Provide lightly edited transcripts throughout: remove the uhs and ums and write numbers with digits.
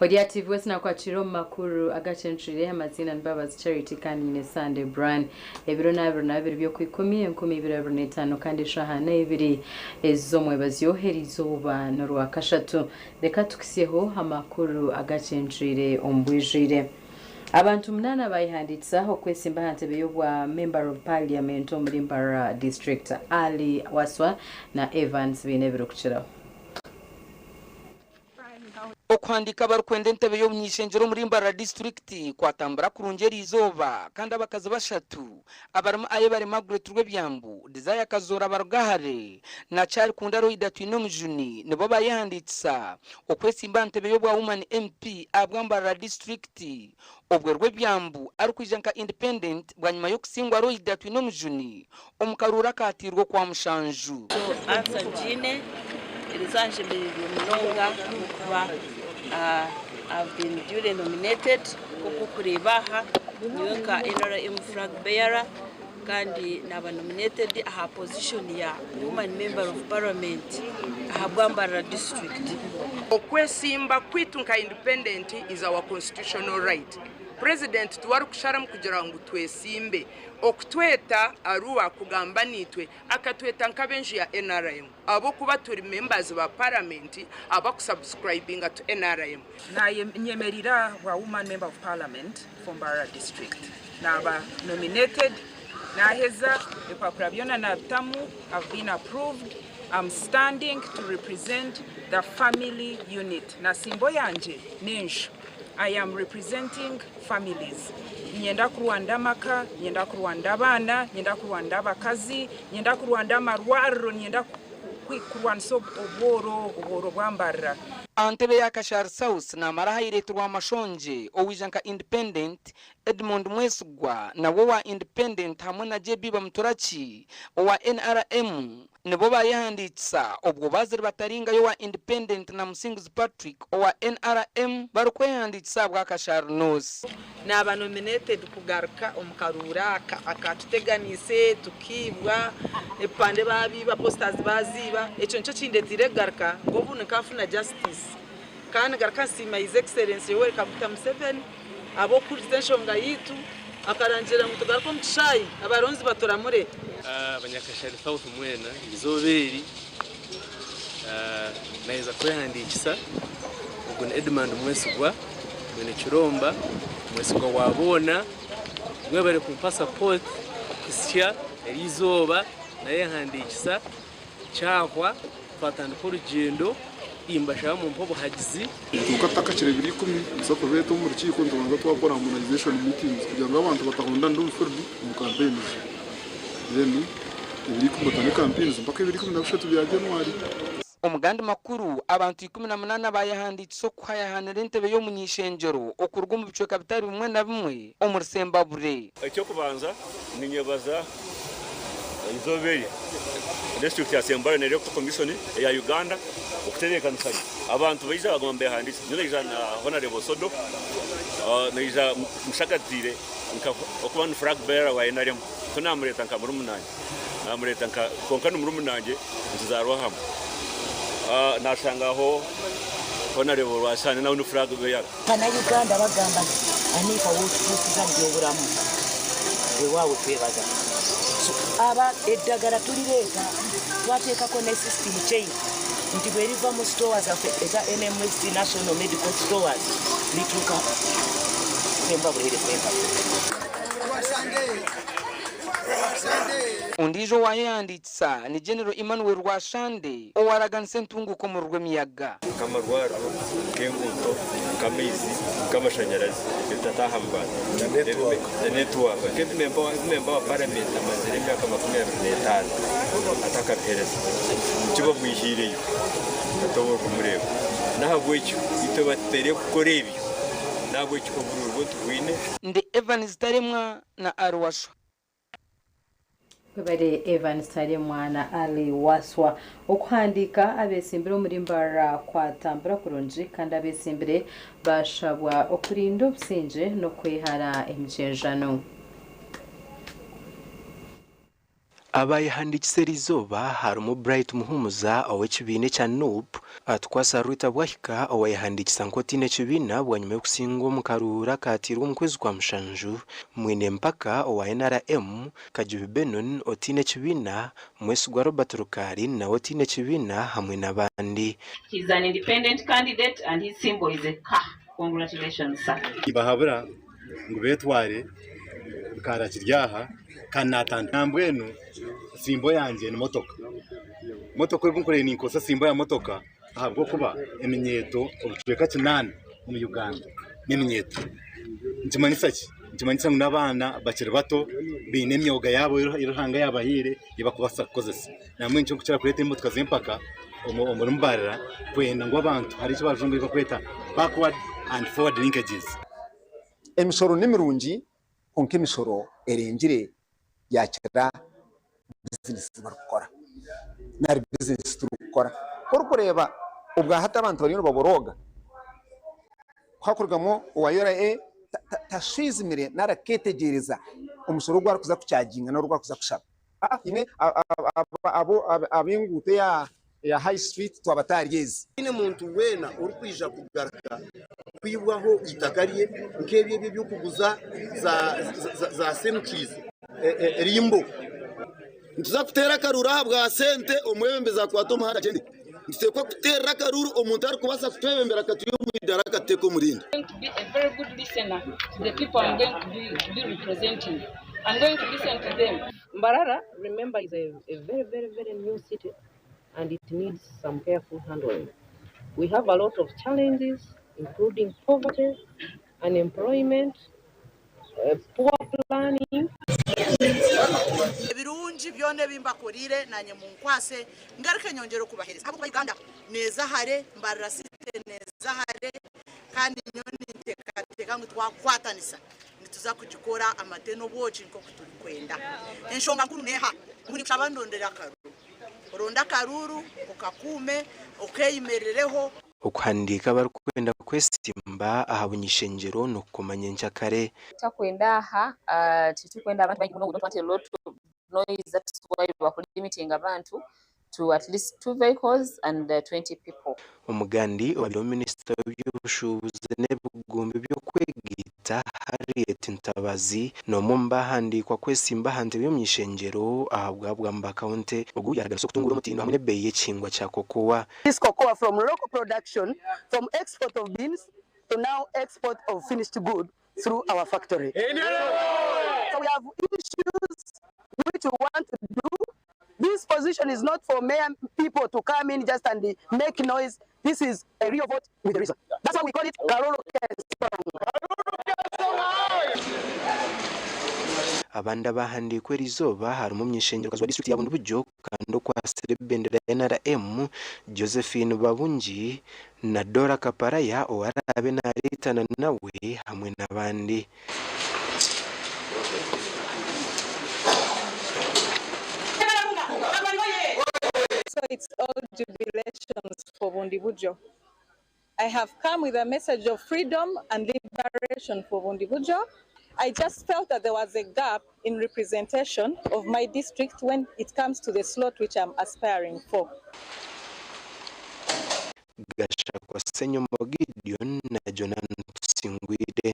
Ori aha TV West nakwakira omu makuru agacencwire amaziina ni Mbabazi Charity kandi nyine Sunday Brian. Ebiro n'abiri na bibiri by'okwikumi 2025 kandi eshaaha n'eibiri ez'omwebazyo eriizooba n'orwakashatu. Reka tukutsyeho amakuru agacencwire omu bwijwire. Abantu munaana bayehandiikisa okwesimba aha ntebe y'obwa Member of Parliament omuri Mbarara District. Ali Waswa na Evans baine ebirikukiraho. Okuhandiika abarikwenda entebe y'obuny'ishengyero omuri Mbarara disiturikiti kwatambura kurungi eriizooba kandi abakazi bashatu abarimu Ayebare Margaret Rwebyambu, Desire Kazoora Barugahare na Kyarikunda Loida Twinomujuni nibo bayehandiikisa okwesimba aha ntebe y'obwa Woman MP ahabwa Mbarara disiturikiti obwe Rwebyambu arikwija nka Independent bwanyima y'okusingwa Loida Twinomujuni omu karuuru akaateirwe Okwamushanju. So answer ngiine, eriizooba nshemereirwe munonga ahabw'okuba I've been duly nominated nk'oku orikureeba aha nyowe nka NRM flag bearer kandi naaba nominated aha position ya woman member of parliament ahabwa Mbarara district. Okwesimba kwaitu nka independent is our constitutional right. President tiwe arikusharamu kugira ngu twesimbe. Okutweta Arua kugamba naitwe, akatweta nk'ab'enju ya nrm ahabw'okuba turi members ba Paramenti abakusubscribinga to nrm. Nyemerire aha bwa Woman Member of Parliament for Mbarara District. Naaba nominated, naheza ebipapura byona nabitamu, I've been approved, I'm standing to represent the family unit. Na simbo yangye n'enju. I am representing families. Niinyenda kurwanda amaka, niinyenda kurwanda abaana, niinyenda kurwanda abakazi, niinyenda kurwanda amarwariro, niinyenda kurwanisa obworo, obworo bwa Mbarara. Aha ntebe ya Kashari South namara Haireti Rwamashongye owaija nka Independent, Edmond Mwesigwa nawe owa Independent hamwe na JB Bamuturaki owa NRM Nibo baayehandiikisa obwo Bazili Bataringayo owa Independent na Musinguzi Patrick owa NRM barikwehandiikisa ahabwa Kashari North. Naaba nominated kugaruka omu karuuru aka akatuteganiise tukaibwa, ebipande baabiiba, posters baaziiba, ekyo nikyo kindetiire kugaruka ngu obu nkaafuna justice. Kandi ngaruka nsiima His Excellency Yoweri Kaguta Museveni ahabw'okuhurikiza enshonga yaitu akarangirira ngu tugaruke omu kishaayi abaronzi baturamure. Abanyakashari South mwena eizooba eri naheza kwehandiikisa, ogu ni Edmund Mwesigwa mwine Kiromba, Mwesigwa wa boona, mwebare kumpa support kuhisya eriizooba nayehandiikisa. Kyahwa twatandika orugyendo, imbashaba mumpe obuhagizi. Kwonka tutakakire 20 nituza kubeeta omu rukiiko nitubanza twakora harmonization meetings kugira ngu abantu batahondanira omu field omu campaigns then 20 batandike campaigns mpaka 23 bya January. Omu gandi makuru, abantu 18 baayehandiikisa okuhayahanira entebe y'omuny'eishengyero okuruga omu bicweka bitari bimwe na bimwe omuri Sembabure. Eky'okubanza ninyebaza eizooba eri disiturikiti ya Sembabule na Electoral Commission eya Uganda okutebeekanisa gye. Abantu baija baguma nibehandiikisa. Nyowe naija na Honarebo Sodo, naija mushagatiire nka okuba ni flag bearer wa nrm. So namureeta nka murumunangye, namureeta nka kwonka ni murumunangye nituzaarwa hamwe. Nashanga aho Honarebo Rwashande nawe ni flag bearer. Bannayuganda bagamba nti Anifa w'otutuusiza mu by'obulamu weewaawo twebaza. So aba eddagala tulireeta twateekako ne system chain nti bweriva mu store zaffe eza NMSC National Medical Stores lituuka Sembabule Health Center. Ondiijo owaayehandiikisa ni General Emmanuel Rwashande owaaraganisa entunguuka omuri Rwemiyaga. Nk'amarwariro, nk'enguuto, nk'amaizi, nk'amashanyarazi ebitataaha mu bantu na netiwaaka. Nk'ebi memba wa paramenti amazire emyaka 25 atakabiheereza, nikyo bamwihiireyo hati obu orikumureeba. N'ahabw'ekyo itwe batuteire kukora ebyo, n'ahabw'ekyo obururu bwo tubwine. Ndi Evans Taremwa na Aruwashwa. Webare Evans Taremwa na Ali Waswa okuhandiika abetsimbire omuri Mbarara kwatambura kurungi kandi abetsimbire bashabwa okurinda obusingye n'okwehara emikyenjano. Abayehandiikisa eriizooba harimu Bright Muhumuza ow'ekibiina ekya Nup, Atukwasa Rita Bwahika owayehandiikisa nk'otaine kibiina bwanyima y'okusingwa omu karuuru akaateirwe omu kwezi kwa mushanju, Mwine Mpaka owa NRM, Kajubi Benon otaine kibiina, Mwesigwa Robert Rukaari nawe otaine kibiina hamwe n'abandi. He is an independent candidate and his symbol is a car. Congratulations sir. Nimbahabura ngu beetware bikaara kiri aha kandi naatandika. Nambwenu simbo yangye ni motoka. Motoka obu nkureba ninkozesa simbo ya motoka ahabw'okuba eminyeeto obucweka kinaana omu Uganda n'eminyeeto. Nikimanyisa ki? Nikimanyisa ngu n'abaana bakiri bato baine emyoga yaabo ei Ruhanga yaabahaire ei barikubaasa kukozesa. Nambwenu nikyo nkukira kureeta emotoka z'empaka omuri Mbarara kwenda ngu abantu hariho eki abajungu barikweta backward and forward linkages. Emishoro ni mirungi kwonka emishoro erengire yakira bizinesi ezi barikukora nari bizinesi ezi turikukora. Ku orikureeba obwahati abantu bariyo nibaborooga, ku hakurugamu owa URA tashwizimire nari akeetegyereza omushoro ogu arikuza kucaginga nari ogu arikuza kushaba. Haine ab'enguuto eya High Street twaba taaryezi. Tihaine muntu weena orikwija kugaruka kwibwaho eitaka rye nk'ebyo ebyo eby'okuguza za cemeteries limbo. Nituza kuteera akaruuru aha bwa sente omwebembezi akwate omuhanda agyende. Nituteekwa kuteerera akaruuru omuntu arikubaasa kutwebembera akatwiha omu idaara akatuteeka omu rindi. I'm going to be a very good listener to the people I'm going to be, to be representing. I'm going to listen to them. Mbarara, remember, is a, a very, very, very new city and it needs some careful handling. We have a lot of challenges, including poverty, unemployment, uh, poor planning. Ebirungi byona ebi mbakoreire naanye munkwase ngaruke nyongyere okubaheereza ahabw'okuba Uganda neeza hare, Mbarara City neeza hare kandi nyowe ninteekateeka ngu twakwatanisa nituza kugikora amate n'obwoki nk'oku turikwenda. Enshonga nkuru n'eha? Ngu ninkushaba ndondere akaruru. Oronde akaruuru okakuume, okeeyimerereho. Okuhandiika abarikwenda kwesimba aha bunyishengyero n'okukoma nyenkyakare. Tutakwenda aha, titukwenda abantu baingi muno, we don't want a lot of noise that's why bakulimitinga abantu to at least two vehicles and 20 people. Omugandi owabaire minisita w'eby'obushuubuzi n'ebigombe by'okwegaita, Harriet Ntabazi n'omwe omu baahandiikwa kwesimba aha ntebe y'omuny'ishengyero ahabwa Bwamba County. Ogu yaaraganisa okutunguura omutindo hamwe n'ebeeyi y'ekihingwa kya cocoa. This cocoa from local production from export of beans to now export of finished good through our factory. So we have issues which we want to do. This position is not for mere people to come in just and make noise. This is a real vote with a reason. That's why we call it Karoro Abandi abaahandiikwa eriizooba harimu omuny'ishengyero-kazi wa disiturikiti ya Bundibugyo kandi okwatsire ebendera ya NRM, Josephine Babungi na Dorah Kaparaya ou araabe naareetana nawe hamwe n'abandi. So it's all jubilations for Bundibugyo. I have come with a message of freedom and liberation for Bundibugyo. I just felt that there was a gap in representation of my district when it comes to the slot which I'm aspiring for. Gashakwa Ssenyomo Gideon na Jonan Tusingwire.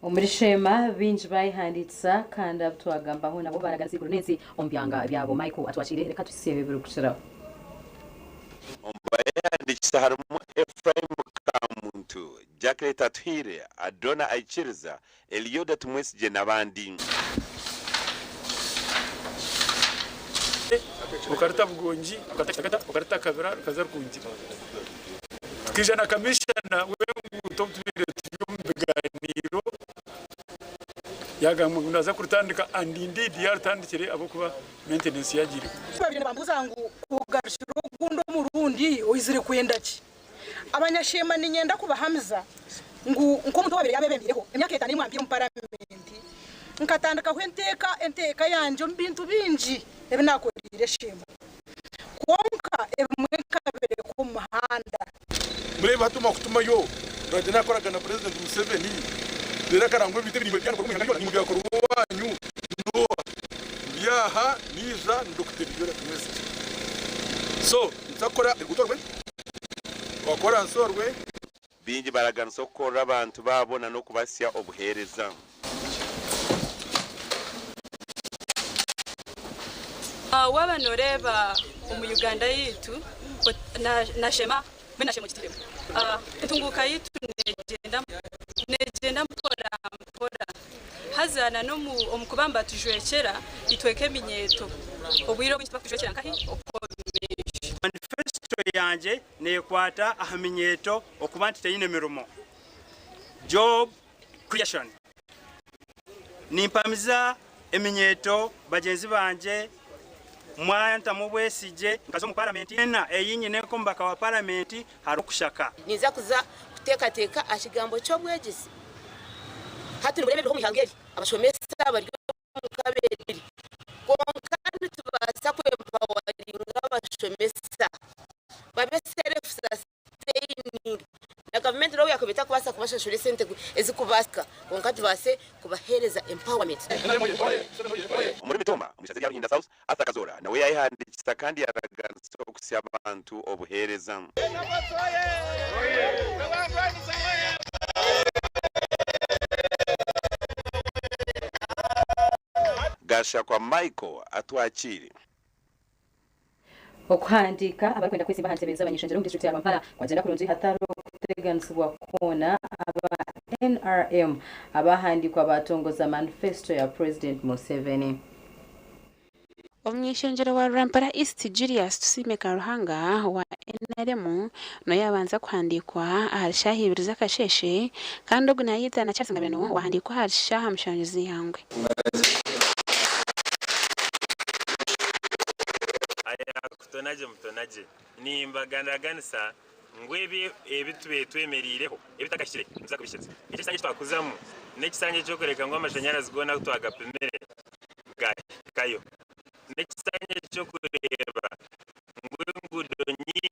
Omuri Sheema baingi baayehandiikisa kandi abu twagambaho nabo baaraganisa eiguru n'ensi omu byanga byabo. Michael atwakiire, reka tuhitsyeho ebirikukiraho. Omu bayehandiikisa harimu Ephraim Kamuntu, Jacqueline Tatuhaire, Adona Aikiriza, Elioda Tumwesigye n'abandi. Okarita Bugongi, okarita Kitagata, okarita Kabira, rukaza Rukungiri. Tukaija na kamishana w'enguuto obu tubaire turi omu biganiiro yagamba ngu naaza kurutandika and indeed yarutandikire ahabw'okuba maintenance yagiireho. Babire nibambuuza ngu kugarukira ogundi omurundi oizire kwenda ki? Abanyasheema niinyenda kubahamiza ngu nk'omuntu owaabaire yaabebembireho emyaka etaano ei mwampiire omu paramenti, nkatandikaho enteeka enteeka yangye omu bintu bingi ebi naakoreire Sheema. Kwonka ebimwe nkabireka omu muhanda. Mureebe hati omu kutumayo rwagye nakoraga na President Museveni reero akarangwa ebintu ebiri byakorwa omu ihanga ryona nimwe byakorwa owanyu nooha ndi aha naija ni Dokita Bigora Tumwesigye so nituza kukora oruguuto orwe rwa koransi orwe. Bingi baraganisa okukorera abantu baabo na n'okubasya obuheereza. Waaba nooreeba omu Uganda yaitu nashema mbwenu nashema ogitiremu. Entunguuka yaitu neegyenda mpora mpora haza na n'omu kuba nibatujwekyera itwe nk'eminyeeto obwire obwingi tibakutujwekyera nkahi omu maisho. Manifesito yangye neekwata aha minyeeto okuba nti teine mirimo, job creation. Nimpamiza eminyeeto bagyenzi bangye mwantamu obwesigye nkaza omu paramenti ena ei nyine nk'omubaka wa paramenti hariho okushaka. Ninza kuza kuteekateeka aha kigambo ky'obwegyese. Hati nimureeba ebiriho omu ihanga eri, abashomesa bari omu kabeeri. Kwonka nitubaasa kwempaweringa abashomesa babe self sustaining. Na gavumenti n'obu yaakuba etakubaasa kubashashura esente ezikubaasika, kwonka tubaase kubaheereza empowerment. Omuri Mitooma, omu ishaza rya Ruhinda South, Arthur Kazoora nawe yayehandiikisa kandi yaraganisa okusya abantu obuheereza. Gashakwa Michael atwakiire. Okuhandiika abarikwenda kwesimba aha ntebe z'abany'ishengyero omu disiturikiti ya Rwampara kwagyenda kurungi hatariho kuteganisibwa kwona. Aba NRM abahandiikwa baatongoza manifesto ya Purezidenti Museveni. Omuny'ishengyero wa Rwampara East, Julius Tusiime Karuhanga owa NRM niwe yaabanza kuhandiikwa ahari shaaha ibiri z'akasheeshe kandi ogu naayeta na Charles Ngabirano waahandiikwa ahari shaaha mushanju z'eihangwe. Aya kutonagye mutonagye, nimbaganaganisa ngu ebi ebi tubaire twemereireho ebitakahikire nituza kubihikiriza. Eki ekisanja eki twakuzamu n'ekisanja eky'okureka ngu amashanyarazi goona agu twagapimire gahikayo. N'ekisanja eky'okureeba ngu enguudo nyingi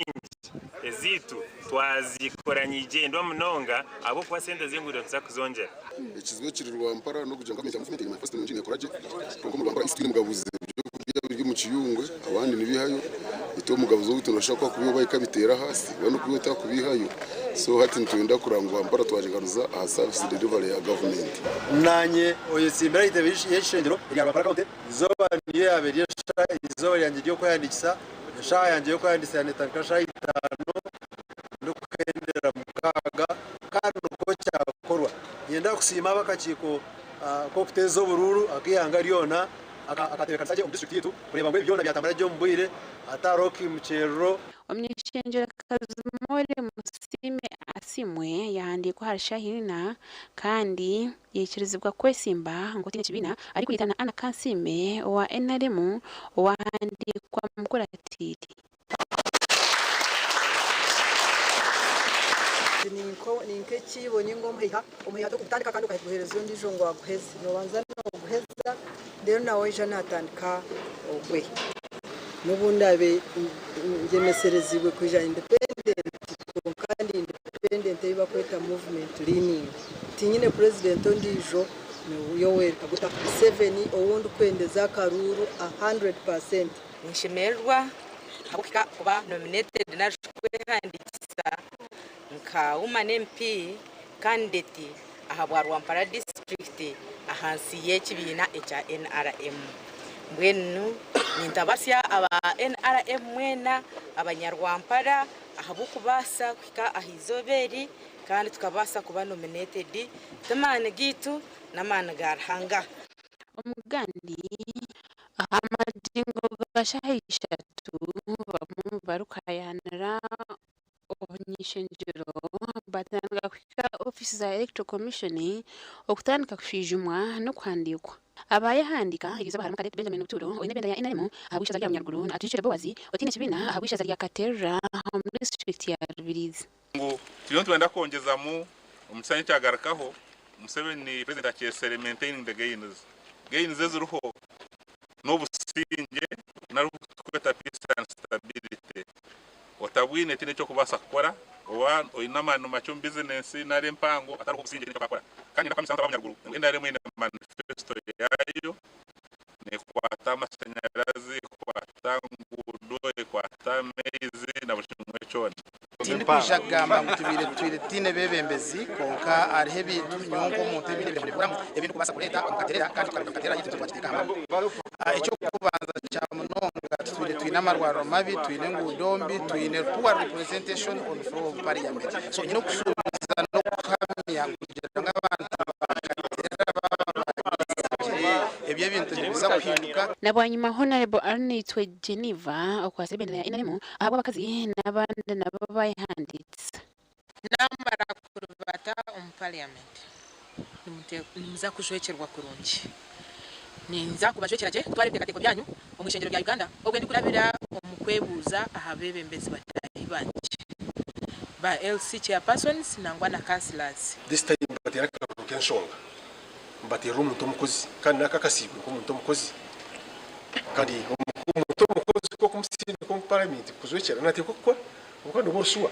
ezaitu twazikora nyigyendwa munonga ahabw'okuba sente z'enguudo nituza kuzongyera. Ekizibu ekiri Rwampara n'okugira ngu gavumenti ya Movement eine manifesto nungi nekora gye kwonka omu Rwampara East twine omugabuzi ebyokurya biri omu kiyungwe abandi nibihayo itwe omugabuzi owaitu noshusha ku akubiha oba akabiteera ahaasi oba nokubiha otakubihayo so hati nitwenda kureba ngu Rwampara twagigaruza aha service delivery ya gavumenti. Naanye oyetsimbire aha itebe y'eishengyero erya Rwampara County. Eizooba niyo yaaba eri eizooba ryangye ry'okwehandiikisa. Eshaaha yangye y'okwehandiikisa neetandika shaaha itaano ndikuhendera mukaaga kandi nikwo kyakorwa. Niinyenda kusiima ab'akakiiko k'okuteeza oburuuru ak'eihanga ryona akatebeekanisa gye omu disiturikiti yaitu kureeba ngu ebi byona byatambura gye omu bwire hatariho kimukyerero. Omuny'eishengyero-kazi Molly Musiime Asiimwe yahandiikwa ahari shaaha ina kandi yaikirizibwa kwesimba nk'otaine kibiina arikureetana na Anna Kansiime owa NRM owahandiikwa Mukuratiire. Ni nk'ekiibo ninga omuheha, omuheha tokugutandika kandi okaguhereza ondiijo ngu aguheze, nobanza noguheza reero nawe aija natandika ogwe. N'obu ndaabe ngyemesereziibwe kwija independent kwonka ndi independent ei barikweta movement leaning. Tinyine purezidenti ondiijo ni Yoweri Kaguta Museveni ou ndikwendeza akaruuru 100%. Ninshemererwa ahabw'okuhika kuba nominated nari shi kwehandiikisa nka Woman MP candidate ahabwa Rwampara district ahansi y'ekibiina ekya NRM. Mbwenu nintabatsya aba NRM mwena abanyarwampara ahabw'okubaasa kuhika aha izooba eri kandi tukabaasa kuba nominated. Ti maani gaitu, n'amaani ga Ruhanga. Omugandi aha magingo ga. shaaha 3 bamwe omu barikuhayanira obuny'ishengyero batandika kuhika ofiisi za Electoral Commission okutandika kushwijumwa n'okuhandiikwa. Abayehandiika eriizooba harimu Cadet Benjamin Buturo oine ebendera ya NRM ahabw'eishaza rya Bunyaruguru na Atuhikire Boaz otaine kibiina ahabw'eishaza rya Katerera omu disiturikiti ya Rubirizi. Ngu turiyo nitwenda kwongyezamu omu kisanja ekyagarukaho, Museveni President akyesere maintaining the gains. Gains eziriho n'obusingye nari obu turikweta peace and stability. Otabwine tihaine eki orikubaasa kukora, oba oine amaani makye omu bizinesi nari empango hatariho obusingye tihaine eki orikukora. Kandi niinyenda kuhamisa abantu ab'Abunyaruguru ngu NRM eine manifesto yaayo, neekwata amashanyarazi, ekwata enguudo, ekwata amaizi na buri kimwe kyona. Tindikwija kugamba ngu tubaire tutwire tutaine beebembezi, kwonka hariho ebintu nyowe nk'omuntu ebi ndikuramu ebi ndikubaasa kureeta omu Katerera kandi tukareeba ngu Katerera yaitu twagiteeka aha maapu. Eky'okubanza kya munonga tutwire twine amarwariro mabi, twine enguudo mbi, twine poor representation on floor of parliament. So nyine okushuubiza n'okuhamya kugira ngu abantu ba Katerera baaba banyesigiire, ebyo ebintu nibiza kuhinduka. Na bwanyima Honarebo Arinaitwe Geneva okwatsire ebendera ya NRM ahabw'abakazi n'abandi nabo bayehandiikisa. Namara kurubata omu parliament nimuza kujwekyerwa kurungi. Ninza kubajwekyera gye kutwara ebiteekateeko byanyu omu ishengyero rya Uganda obwe ndikurabira omu kwebuuza aha beebembezi bataahi bangye ba LC chairpersons nangwa na councillors. This time mbateera akaruru k'enshonga, mbateerera omuntu omukozi kandi naakakasiibwe nk'omuntu omukozi kandi omuntu omukozi ku okumusindika omu paramenti kukujwekyera naateekwa kukora ahabw'okuba nooba ori shuwa.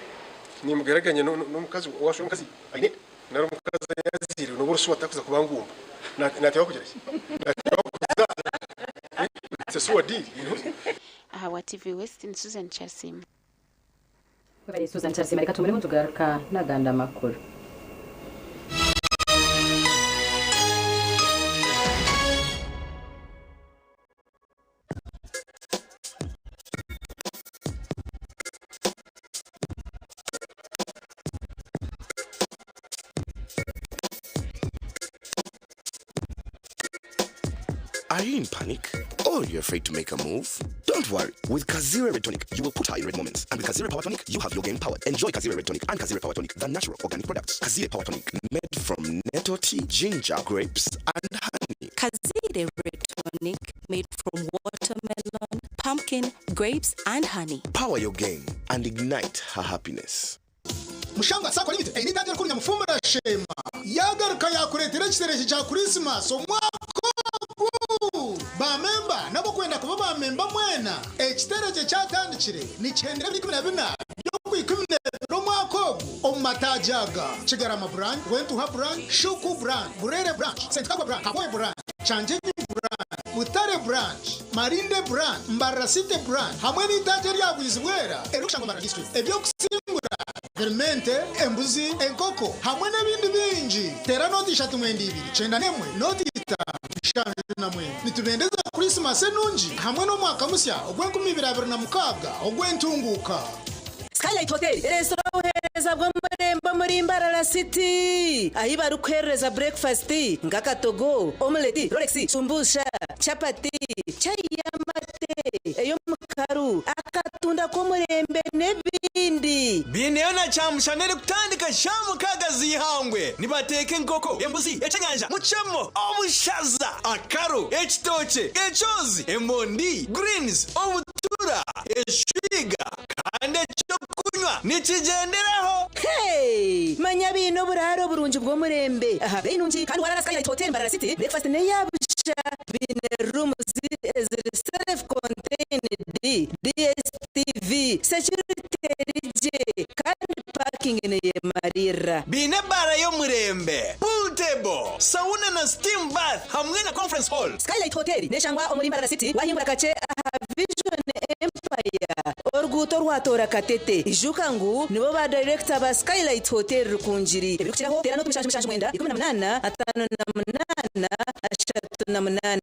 Nimugeraganya n'omukazi owaashwera omukazi aine nari omukazi azaire nooba ori shuwa tarikuza kuba ngumba. Naateekwa kugira ki? Naateekwa kuzaara. It's a sure deal, you know. Ahabwa TV West ni Susan Kyasiima. Webare Susan Kyasiima reka tumuremu tugaruka nagandi amakuru. Are you in panic? Or you're afraid to make a move? Don't worry. With Kazire Red Tonic, you will put her in red moments. And with Kazire Power Tonic, you have your game powered. Enjoy Kazire Red Tonic and Kazire Power Tonic, the natural organic products. Kazire Power Tonic, made from nettle tea, ginger, grapes, and honey. Kazire Red Tonic, made from watermelon, pumpkin, grapes, and honey. Power your game and ignite her happiness. Mushangwa Sacco Limited eine itaagi erikuru Nyamufumbira Sheema yaagaruka yaakureetera ekitereekye kya Kurisimasi omwaka ogu. Baamemba n'ab'okwenda kuba baamemba mwena, ekiteerekye kyatandikire nikihendera ebiro 14 by'Okwikumineebiri omwaka ogu omu mataagi aga, Kigarama Branch, Rwentuha Branch, Shuku Branch, Burere Branch, Ssentikagwa Branch, Kabwohe Branch, Kyanjinyi Branch, Butare Branch, Marinde Branch, Mbarara City Branch hamwe n'eitaagi erya Bwizibwera erikushangwa Mbarara District. Eby'okusingura birimu ente, embuzi, enkoko hamwe n'ebindi bingi. Teera nooti ishatu mwenda ibiri, kyenda n'emwe, nooti itaano, nshanju na mwenda. Nitubendeza Kurisimasi enungi hamwe n'omwaka musya ogw'enkumi ibiri abiri na mukaaga ogw'entunguuka. Skylight Hotel ereetsire obuheereza bw'omurembe omuri Mbarara City ahi barikuheerereza burekifasiti nk'akatogo, omuleti, rolex, shumbusha, chapati, chai y'amate, ey'omukaru, akatunda k'omurembe n'ebindi. Baineyo na kyamushana erikutandika shaaha mukaaga z'eihangwe. Nibateeka enkoko, embuzi, ekyenyanja, mucemo, obushaza, akaru, ekitookye, ekyozi, emondi, greens, obutura, eshwiga kandi eky'okunywa nikigyenderaho. Hey! Manya baine oburaaro burungi bw'omurembe aha beeyi nungi kandi warara Skylight Hotel Mbarara City, breakfast n'eya busha. Baine rooms eziri self contained, DSTV, security eri gye kandi parking neyemariirira. Baine ebaara y'omurembe, pool table, sauna na steam bath hamwe na conference hall. Skylight Hotel neshangwa omuri Mbarara City wahingura kakye aha Vision Empire, oruguuto orwatoora Katete. Ijuka ngu nibo ba dayirekita ba Skylight Hotel Rukungiri. Ebirikukiraho teera nooti mushanju mushanju mwenda, 18, 58, 38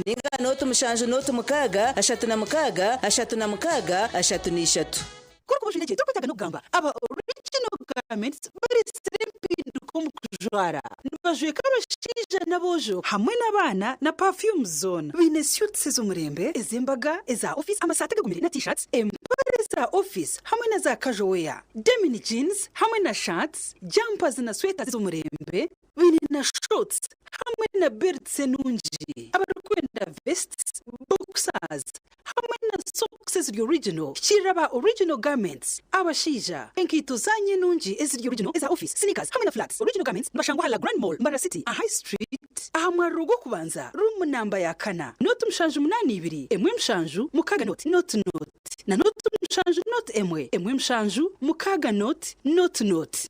ninga nooti mushanju nooti mukaaga, 36, 36, 33. Kuri kuba oshwire gye, torikwetaaga n'okugamba. Aba Original Garments bareetsire empinduka. omu kujwara. Nibajweka abashaija n'aboojo hamwe n'abaana na perfumes zoona. Baine suits ez'omurembe, ez'embaga, eza ofiisi, amasaati agagumire na t-shirts, empare za ofiisi hamwe na za casual wear, denim jeans hamwe na shirts, jumpers na sweaters ez'omurembe. Baine na shorts hamwe na belts enungi. Abarikwenda vests, boxers hamwe na socks eziri original, hikiirira aba Original Garments. Abashaija, enkaito zaanyu enungi eziri original eza office, sneakers hamwe na flats. Original Garments nibashangwa aha La Grande Mall, Mbarara City, aha High Street, aha mwariro gw'okubanza, room namba ya kana, nooti 782, 1 7 6 nooti nooti nooti na nooti 7 nooti 1 1 7 6 nooti nooti nooti.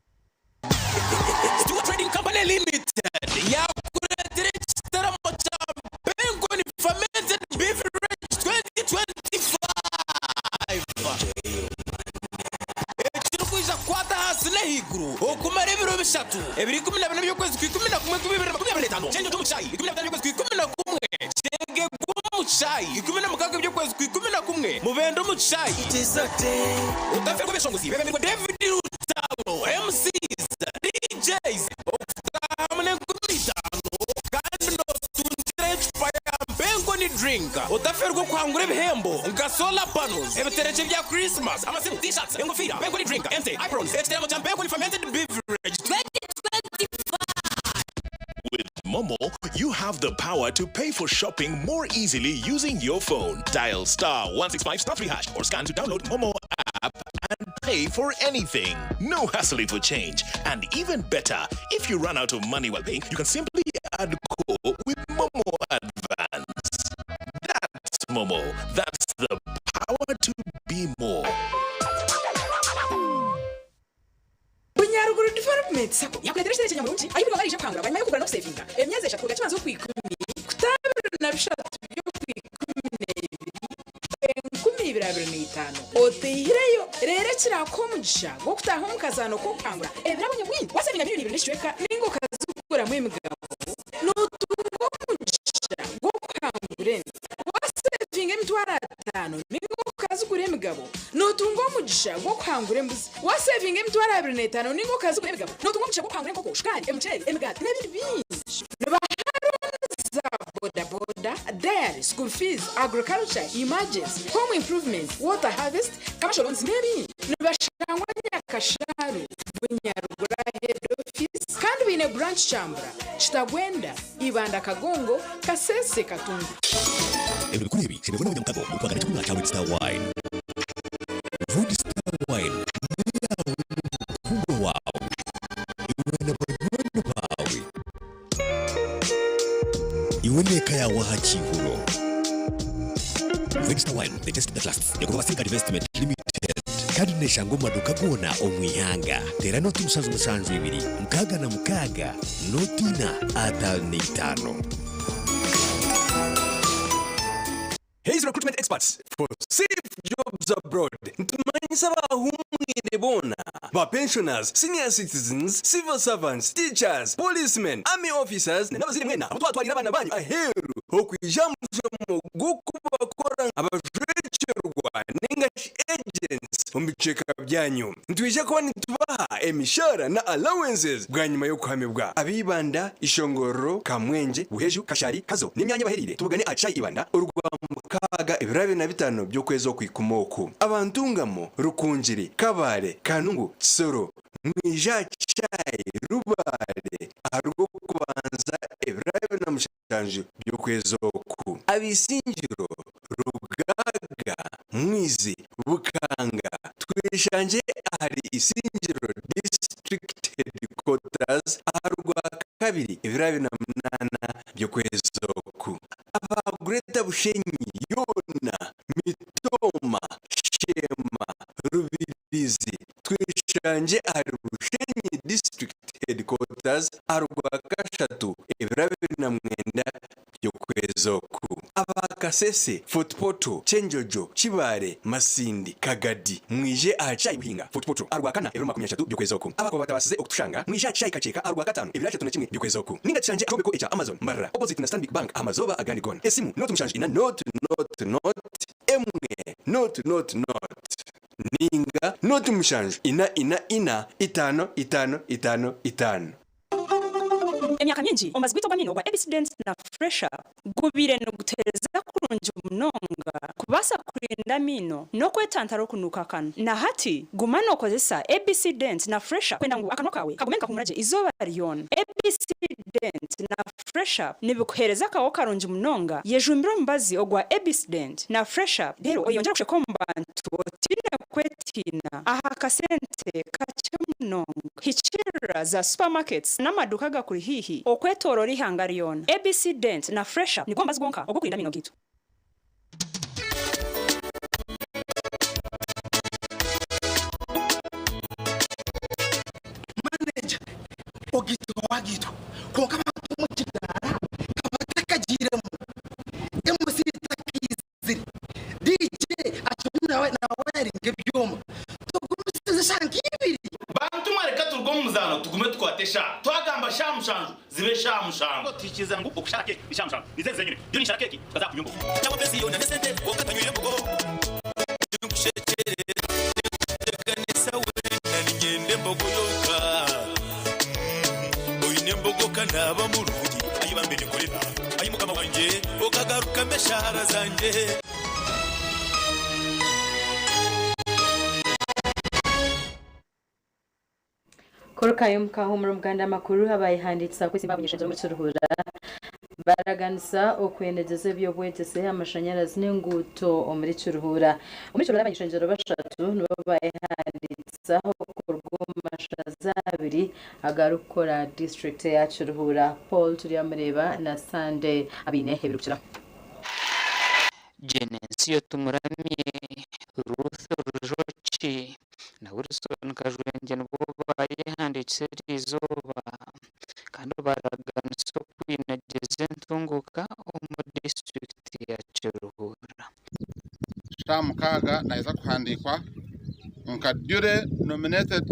Stewart Trading Company Limited yakureetera ekitaramo kya Bengoni Fermented Beverage 2025 ekirikwija kukwata ahansi n'ahaiguru okumara ebiro bishatu, ebiro 14 by'okwezi kwa 11 2025, Kyenjojo omu Kyayi, 15 by'okwezi kwa 11, Kyegegwa omu Kyayi, 16 by'okwezi kwa 11, Mubende omu Kyayi. Otafeerwa ebeshongozi bebemirwe David Lutalo, MCs, DJs, okutaahamu n'enkumi itaano kandi nootungirayo ecupa ya Mpenkoni Drink. Otafeerwa okuhangura ebihembo nka solar panels, ebiterekye bya Christmas, amasimu, T-shirts, engofiira, Mpenkoni Drink, ente, aprons, ekiteramo kya Mpenkoni Fermented Beverage 2025. With Momo, you have the power to pay for shopping more easily using your phone. Dial star 165 star 3 hash or scan to download Momo app and pay for anything. No hassling for change. And even better, if you run out of money while paying, you can simply add core with Momo Advance. That's Momo. That's the power to be more. Bunyaruguru Development Sacco yakureetera ekitebe ky'enyamurungi ahi buri omwe araija kuhangura bwanyima y'okugura n'okusevinga emyezi eshatu kuruga kibanza okw'ikumi kuta 23 by'okw'ikumineebiri 2025 oteihireyo. Reero ekiraakuha omugisha gw'okutaaha omu kazaano k'okuhangura ebirabo nyamwingi waasevinga miriyoni ibiri n'ekicweka nainga okaziguramu emigabo nootunga omugisha gw'okuhangura ente. Waasevinga 500,000 nainga okazigura emigabo nootunga omugisha gw'okuhangura embuzi. Waasevinga 25,000 nainga okazigura emigabo nootunga omugisha gw'okuhangura enkoko, shukaari, emuceeri, emigaati n'ebindi bingi. Nibaha looni za bodaboda, dairy, school fees, agriculture, emergency, home improvement, water harvest, commercial loans n'ebindi. Nibashangwa Nyakasharu, Bunyaruguru Head Office kandi baine branch Kyambura, Kitagwenda, Ibanda Kagongo, Kasese, Katungu. Ebiro bikuru ebi, shemererwa n'abanyamukago omu kwagana ekyokunywa kya Red Star Wine. Red Star Wine n'eyaawe n'omukundwa waawe, iwe na banywani baawe, iwe n'eka yaawe aha kiihuro. Red Star Wine, the taste that lasts. Ekorwa Safeguard Investment Limited kandi neeshangwa omu maduuka goona omu ihanga. Teera nooti 772 66 nooti ina 55. Hays Recruitment Experts for Safe Jobs Abroad Nitumanyisa abahumwire boona, ba pensioners, senior citizens, civil servants, teachers, policemen, army officers n'abazaire mwena abu twatwarire abaana banyu aheeru okwija aha mushomo gw'okubakora abajwekyerwa ninga shi agents omu bicweka byanyu. Nitwija kuba nitubaha emishaara na allowances bwanyima y'okuhamibwa. Ab'Ibanda, Ishongororo, Kamwengye, Buheju, Kashari, Kazo n'emyanya ebahereire tubugane aha Kishaayi Ibanda orwamukaaga ebiro 25 by'okwezi okw'ikumi oku. Abantungamo, Rukungiri, Kabale, Kanungu, Kisoro, mwije aha Kishaayi Rubale aha rw'okubanza ebiro 27 by'okwezi oku. Ab'Isingiro, Rugaga, Mwizi, Bukanga, tweshangye ahari Isingiro District Headquarters aha Rwakabiri ebiro 28 by'okwezi oku. Aba Greater Bushenyi yoona, Mitooma, Sheema, Rubirizi, tweshangye ahari Bushenyi District Headquarters aha Rwakashatu ebiro 29 by'okwezi oku. Aba Kasese, Fort Portal, Kyenjojo, Kibaale, Masindi, Kagadi, mwije aha Kishaayi Buhinga, Fort Portal, aha Rwakana ebiro 30 by'okwezi oku. Abakuba batabaasize okutushanga, mwije aha Kishaayi Kakyeka aha Rwakataano ebiro 31 by'okwezi oku. Ninga tushangye aha kyombeko ekya Amazon, Mbarara, opposite na Stanbic Bank aha mazooba agandi goona. Esimu, nooti mushanju ina nooti nooti nooti emwe nooti nooti nooti ninga nooti mushanju ina ina ina itaano itaano itaano itaano. Emyaka mingi, omubazi gwaitu ogw'amaino ogwa ABC Dent na Fresh Up gubaire nigutuheereza kurungi munonga kubaasa kurinda amaino n'okwetantara okunuuka akanwa. Na hati, guma nookozesa ABC Dent na Fresh Up kwenda ngu akanwa kaawe kagume nikahumura gye eizooba ryona. ABC Dent na Fresh Up nibikuheereza akaho karungi munonga. Yejumbire omubazi ogwa ABC Dent na Fresh Up reero oyeyongyere kusheka omu bantu otaine kwetiina aha kasente kakye munonga. Hikiirira za supermarkets n'amaduuka agakuri haihi okwetooroora eihanga ryona. ABC Dent na Fresh Up nigwo mubazi gwonka ogw'okurinda amaino gaitu. Manager ogaitwa wagaitwa kwonka abantu omu kidaara kabatakagiiremu MC takaizire DJ akiriyo nawayaringa ebyoma tugumisize eshaaha nk'ibiri. Bantu mwe reka turuge omu muzaano tugume tukwate eshaaha. Twagamba shaaha mushanju zibe eshaaha mushanju. Twikiriza ngu okushara keeki ni shaaha mushanju. Nize nze nyine. Ndiyo ninshara keeki tukaza kunywa embogo. Nyawe besi yoona n'esente kwonka tanywire mbogo. Tinkushekyerera, tinkuteganisa weena niinyenda embogo yonka. Oine embogo ka naaba murungi, ai bambe ninkorera, ai Mukama wangye, okagarukamu eshaara zangye. Kurukayo omu Muganda amakuru abayehandiikisa kwesimba aha bunyeshengyero omuri Kiruhura baraganisa okwenegyeza eby'obwegyese, amashanyarazi n'enguuto omuri Kiruhura. Omuri Kiruhura abanyeshengyero bashatu nibo bayehandiikisaho kuruga omu mashaza abiri agarikukora disiturikiti eya Kiruhura. Paul Turyamureeba na Sunday abaine ebirikukiraho. Genensio Tumuramye, Ruth Rujoki na Wilson Kajwengye nibo baayehandiikisa eri izooba kandi baaraganisa okwinagiza entunguuka omu disiturikiti ya Kiruhura. Shaaha mukaaga naija kuhandiikwa nka duly nominated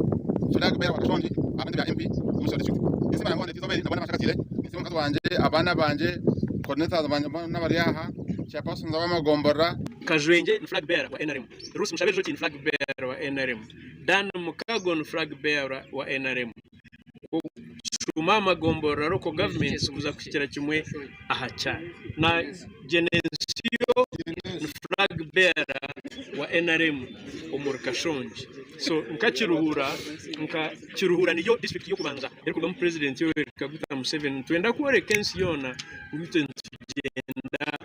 flag bearer wa Kashongi aha bya MP omu Kisoro district. Ninsiima Ruhanga owandeetiire izooba eri nabona amashagaziire. Ninsiima omukazi wangye, abaana bangye, coordinators bangye boona abari aha, chairpersons ab'amagomborora. Kajwengye ni flag bearer wa nrm. Ruth Mushabe Rujoki ni flag bearer wa nrm, Dan Mukago ni flag bearer wa nrm. Okushuma aha magomborora local governments kuza kuhikira kimwe aha kyaro. Na Genensio ni flag bearer wa nrm omuri Kashongi. So nka Kiruhura, nka Kiruhura niyo district y'okubanza erikurugamu president Yoweri Kaguta Museveni. Nitwenda kworeka ensi yoona ngu itwe nitugyenda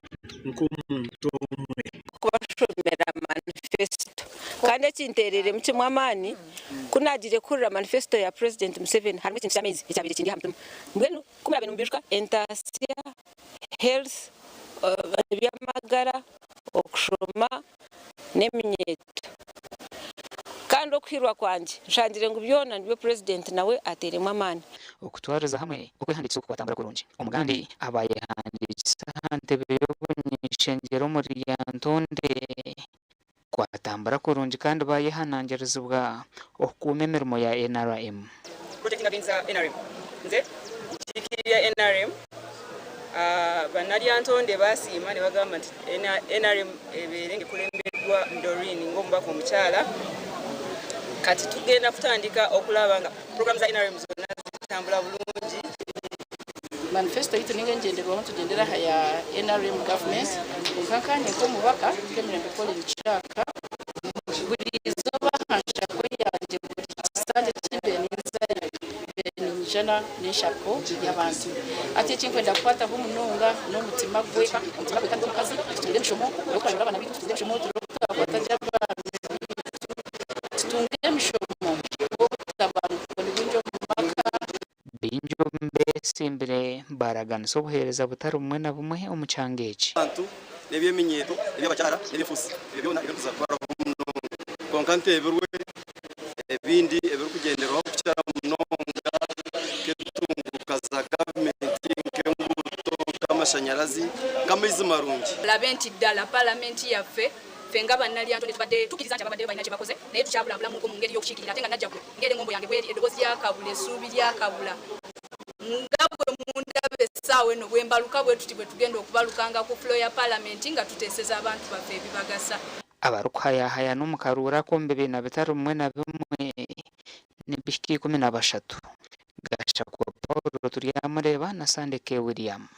nk'omuntu omwe. Kubashomera manifesito kandi ekinteereiremu kimwe amaani ku naagiire kuhurira manifesito ya Purezidenti Museveni harimu ekintu ky'amaizi ekyabaire kindi aha mutima. Mbwenu ku muraabe nimubijuka entaasya, health, eby'amagara, okushoma n'eminyeeto. Kandi okuhiirwa kwangye nshangire ngu byona nibyo Purezidenti nawe ateiremu amaani. Okutwariza hamwe, okwehandiikisa oku kwatambura kurungi. Omugandi abayehandiikisa aha ntebe y'obuny'ishengyero omuri Lyantonde kwatambura kurungi kandi bayehanangirizibwa okukuuma emirimo ya nrm. Project nga za nrm. Nze nkiikirira nrm. Bannalyantonde baasiima ne bagamba nti nrm ebeere ng'ekulembeddwa Doreen ng'omubaka omukyala. Kati tugenda kutandika okulaba nga program za nrm zonna zitambula bulungi. Manifesto yaitu ninga engyenderwaho nitugyendera aha ya nrm government kwonka nkanye nk'omubaka nk'Emirembe Pauline Kishaka buri izooba aha nshako yangye buri kisanja eki mbaire ninzayo mbaire ninyija n'enshako y'abantu. Hati eki nkwenda kukwataho munonga n'omutima gw'eka, omutima gw'eka gw'omukazi, tutunge emishomo y'okuhanura abaana baitu, tutunge emishomo turebe oku twakwata gye abaana baitu, tutunge emishomo y'obutabanguko ni bwingi omu maka. Baingi omu beesimbire baaraganisa obuheereza butari bumwe na bumwe omu kyanga eki. Abantu n'eby'eminyeeto, eby'abakyara, n'eby'efuusi, ebyo byona ebirikuza kutwaraho munonga. Kwonka nteebirwe ebindi ebirikugyenderwaho kukira munonga nk'entunguuka za gavumenti, nk'enguuto, nk'amashanyarazi, nk'amaizi marungi. Olabe nti ddala Palamenti yaffe ffe nga Bannalyantonde tubadde tukkiriza nti ababaddeyo balina kye bakoze naye tukyabulabulamuko mu ngeri y'okukiikirira ate nga Najjagwe ng'era eng'ombo yange bw'eri, eddoboozi lya Kabula, essuubi lya Kabula. Nga bwe mundaba essaawa eno bwe mbaluka bwe tuti bwe tugenda okubalukanga ku floor ya Palamenti nga tuteeseza abantu baffe ebibagasa. Abarikuhayahayana omu karuuru ak'omu bibiina bitari bimwe na bimwe nibahika 13. Gashakwa Paul Turyamureeba na Sande K. William.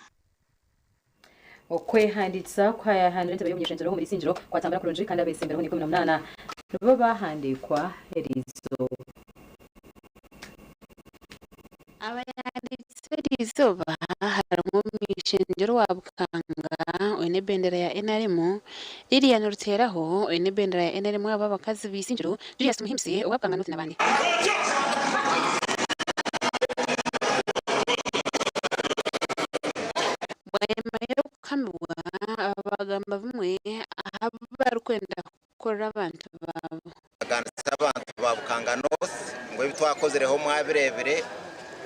Okwehandiikisa kuhayahandira entebe y'omunyeshengyero omuri Isingiro kwatambura kurungi kandi abetsimbirweho ni 18 nibo bahandiikwa eriizooba. Abayahandiikisa eriizooba harimu omunyeshengyero wa Bukanga oine ebendera ya NRM, Lilian Ruteraho oine ebendera ya NRM aba abakazi ba Isingiro, Julius Muhimbise owa Bukanga North n'abandi. Bwanyima y'okuhamibwa, aba baagamba bimwe aha bi barikwenda kukorera abantu baabo. Twaganisa abantu ba Bukanga North ngu ebi twakozireho mwabireebire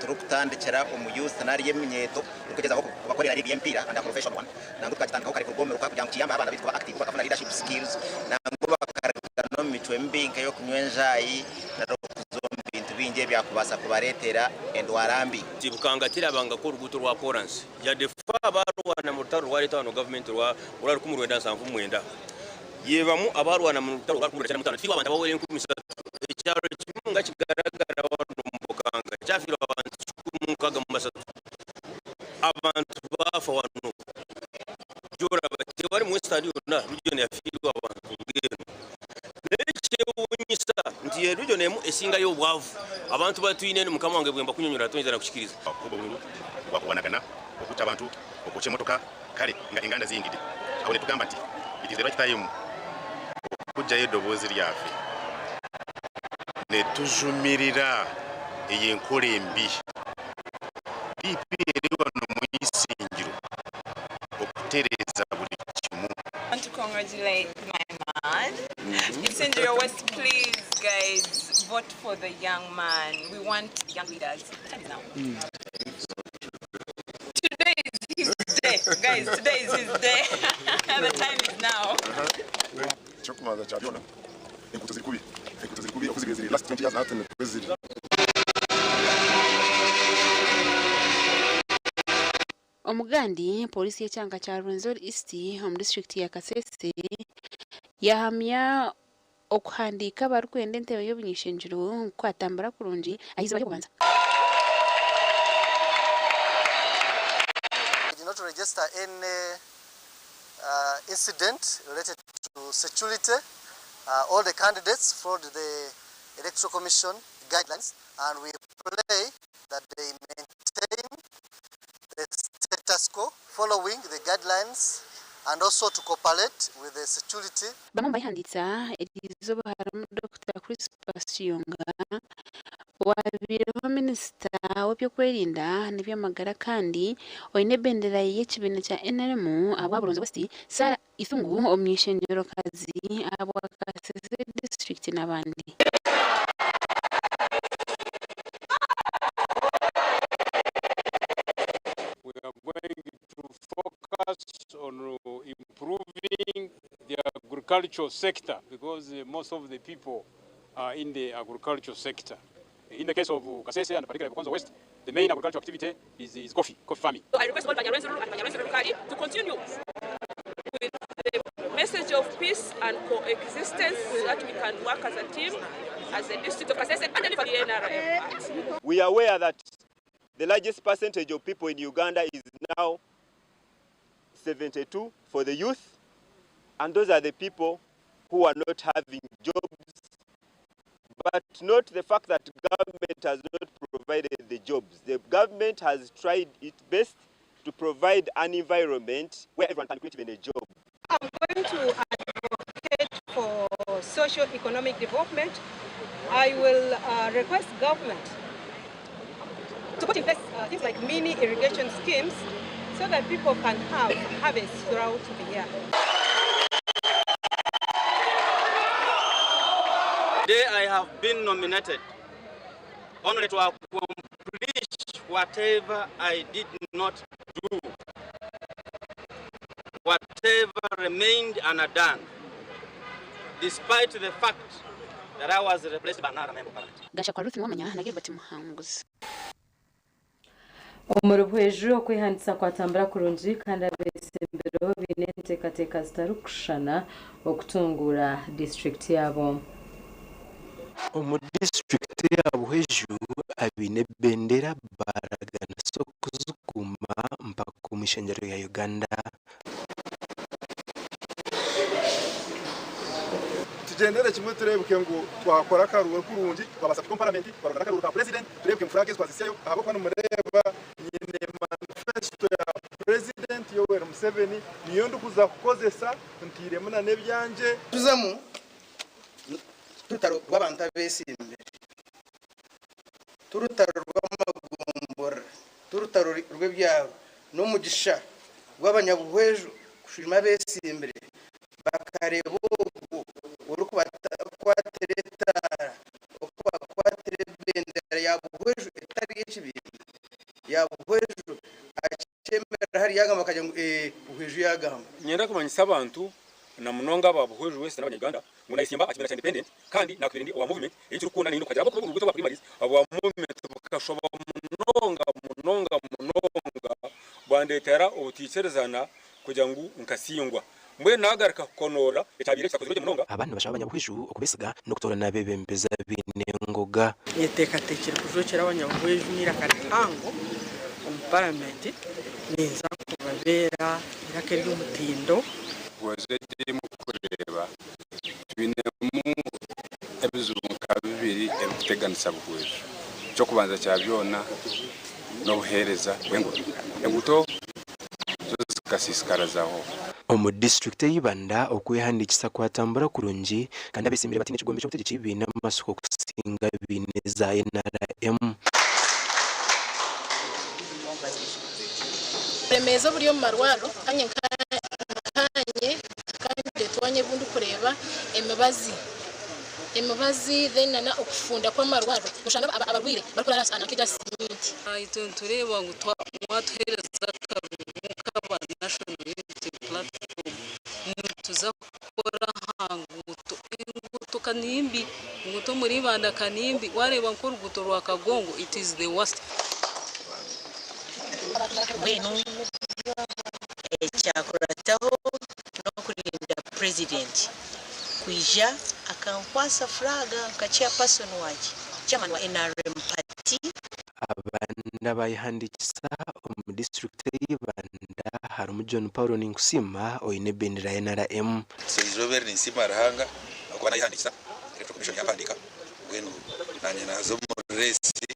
turikutandikira omu youth nari eminyeeto turikugyezaho kubakorera league y'emipiira and a professional one nangwa tukagitandikaho kare kuruga omu miruka kugira ngu kiyambe abaana baitu kuba active bakafuna leadership skills nangwa bakaruga n'omu micwe mibi nk'ey'okunywa enjaayi nari okuza omu bintu bingi ebyakubaasa kubareetera endwara mbi. Bukanga terabangako oruguuto rwa koransi yadde fe abaarwana mu rutaro rwareeta wano gavumenti orwa 1979 yebamu abaarwana mu rutaro rwa 1995 tifiirwe abantu abawera 3000. Ekyaro kimu nga kigaragara wano omu Bukanga kyafiirwe abantu 163. Abantu baafa wano gyoraba tewari mu Western yonna region yafiirwe abantu ng'eno. Naye kyewuunyisa nti ye region emu esingayo obwavu. Abantu batwine enu mukama wange bwemba kunyonyola toyinza na kukikiriza. Obwo bululu bwakulwanagana, okutta abantu, okwokya emotoka kale nga enganda ziyingidde. Awo netugamba nti it is the right time okujjayo eddoboozi lyaffe netujumirira eyo enkola embi. DP eri wano mu Isingiro okutereeza buli kimu. I want to congratulate my man. Isingiro West, please, guys, vote for the young man. We want young leaders. The time is now. Today is his day, guys. Today is his day. The time is now. Ekyokubanza kya byona, enguuto ziri kubi, enguuto ziri kubi okuzibira ziri last 20 years nahati nikwo ziri. Omugandi, Pooriisi y'ekyanga kya Rwenzori East omu disiturikiti ya Kasese yahamya okuhandiika abarikwenda entebe y'obuny'ishengyero kwatambura kurungi ah'eizooba ry'okubanza. We did not register any incident related to security. All the candidates followed the Electoral Commission guidelines, and we pray that they maintain the status quo following the guidelines and also to cooperate with the security. Bamwe omu bayehandiikisa eriizooba harimu Dokita Crispus Kiyonga, owabaireho minisita w'ebyokwerinda n'eby'amagara kandi oine ebendera y'ekibiina kya NRM ahabwa Buronzo West, Sarah Ithungu omuny'eishengyerokazi ahabwa Kasese disiturikiti n'abandi. We are going to focus on improving the agricultural sector because most of the people are in the agricultural sector. In the case of Kasese and particularly Bukonzo West, the main agricultural activity is coffee farming. So I request all Banyarwenzururu and Banyarwenzururu to continue with the message of peace and coexistence so that we can work as a team, as a district of Kasese and for the NRM. We are aware that the largest percentage of people in Uganda is now 72 for the youth, and those are the people who are not having jobs, but not the fact that government has not provided the jobs. The government has tried its best to provide an environment where everyone can create even a job. I'm going to advocate for socio-economic development. I will request government to put in place things like mini irrigation schemes so that people can have harvests throughout the year. Today I have been nominated only to accomplish whatever I did not do, whatever remained undone, despite the fact that I was replaced by another member of parliament. Gashakwa Ruth Mwamanya na Gilbert Muhanguzi. Omuri Buhweju okwehandisa kwatambura kurungi kandi abetsimbirweho baine enteekateeka zitarikushushana okutunguura disiturikiti yaabo. Omu disiturikiti ya Buhweju. Abaine ebendera baaraganisa okuzikuuma mpaka omu ishengyero rya Uganda. Tugyendere kimwe tureebeke ngu twakora akaruuru kurungi, twabaasa kuhika omu paramenti, twaronda n'akaruuru ka purezidenti, tureebeke ngu furaaga ezi twazihitsyayo ahabw'okuba nimureeba nyine manifesito ya purezidenti Yoweri Museveni niyo ndikuza kukozesa ntairemu na n'ebyangye. Tuzamu turutaro rw'abantu abeesimbire, Turutaro rw'amagomborora, Turutaro rw'ebyaro, N'omugisha gw'abanyabuhweju kushwijuma abeesimbire bakareeba ogwo orikubakwatira etaara, orikubakwatira ebendera ya Buhweju etari y'ekibiina ya Buhweju akyemerera hariya agamba akagira ngu ee Buhweju yaagamba. Niinyenda kumanyisa abantu na munonga aba Buhweju West n'abanya Uganda ngu nayesimba aha kibiina kya Independent kandi nakubaire ndi owa movement ei turikukunda neyenda kuhagira ahabw'okuba oburuuru bwaitu obwa primaries obwa movement bukashoba munonga munonga munonga bwandetera obuteikirizana kugira ngu nkasingwa mbwenu nagaruka kukonoora ekyabaire kitakozirwe gye munonga. Aba nibashaba abanyabuhweju okubesiga n'okutoorana abeebembezi abaine engoga. Nyeteekateekire kujwekyera abanyabuhweju n'eiraka rihango omu paramenti, ninza kubabeera eiraka ery'omutindo. Wazedemu kureeba twinemu ebizibu nka bibiri ebirikuteganisa Buhweju. Eky'okubanza kya byona n'obuheereza bw'enguuto. Enguuto zo zikasiisikara zahwaho. Omu disiturikiti ey'Ibanda, okwehandiikisa kwatambura kurungi kandi abeesimbire bataine kigombe ky'obutegyeki baine amatsiko kusinga abaine eza NRM. Oburemeezi oburi omu marwariro nkanye nkanye nka candidate wanye obu ndikureeba emibazi emibazi then na okufunda kw'amarwariro noshanga abarwaire barikurara aha nk'erya siminti. Itwe nitureeba ngu mwatuheereza akaruru nk'aba National Unity Platform nituza kukora aha nguuto. Enguuto ka nimbi, enguuto omuri Ibanda ka nimbi, wareeba nk'oruguuto rwa Kagongo it is the worst. Mbwenu ekyakurataho n'okurinda Purezidenti kwija akankwasa furaaga nka chairperson wangye, chairman wa nrm party. Abandi abayehandiikisa omu disiturikiti ey'Ibanda harimu John Paul Ninkusiima oine ebendera ya NRM. So eizooba eri ninsiima Ruhanga ahabw'okuba nayehandiikisa, Electoral Commission yampandiika, mbwenu nanye naaza omu reesi.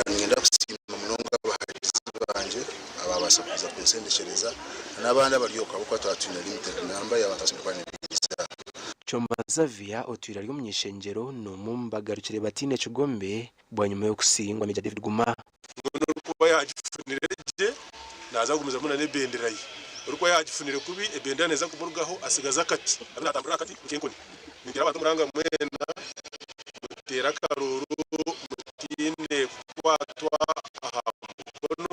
Niinyenda kusiima munonga abahagizi bangye abaabaasa kuza kunsendekyereza n'abandi abari okwo ahabw'okuba twaba twine limited number y'abantu abasemeriire kuba nibaija. Choma Xavier otwire ari omuny'eishengyero n'omwe omu bagarukire bataine kigombe bwanyima y'okusingwa Major David Guma. Mbwenu orikuba yaagifunire gye naaza kugumizamu n'ebendera ye. Orikuba yaagifunire kubi, ebendera neeza kumurugaho atsigaze akati, abe naatamburira aha kati nk'enkoni. Ningira abantu omuranga mwena muteere akaruuru mutiine kukwatwa aha mukono.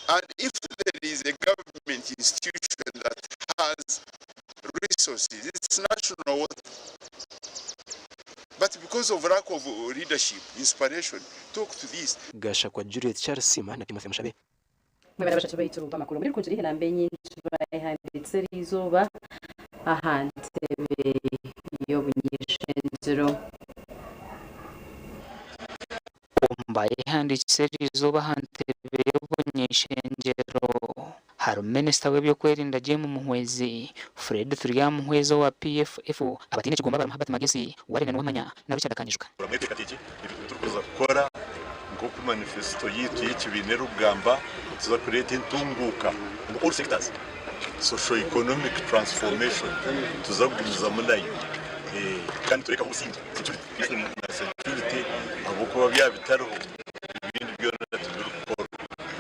And if there is a government institution that has resources, it's National Water. But because of lack of leadership, inspiration, talk to this. Gashakwa Juliet Kyarisiima na Timothy Mushabe. Mwebare abashatu baitu b'amakuru muri Rukungiri enamba enyingi bayehandiikisa eriizooba aha ntebe y'obuny'eishengyero. Omu bayehandiikisa eriizooba aha ntebe y'obuny'eishengyero harimu Minisita w'eby'okwerinda Jim Muhwezi, Fred Turyamuhwezi owa PFF, abataine kigombe abarimu Herbert Magezi, Warren Nuwamanya na Richard Akanyijuka. Mweteekateekye ebintu turikuza kukora nk'oku manifesito yaitu y'ekibiina erikugamba, nituza kureeta entunguuka omu all sectors, socio-economic transformation nituza kugumizamu nayo kandi nitureekaho obusingye, security, peace na security ahabw'okuba byaba bitariho ebindi byona tibirikukorwa.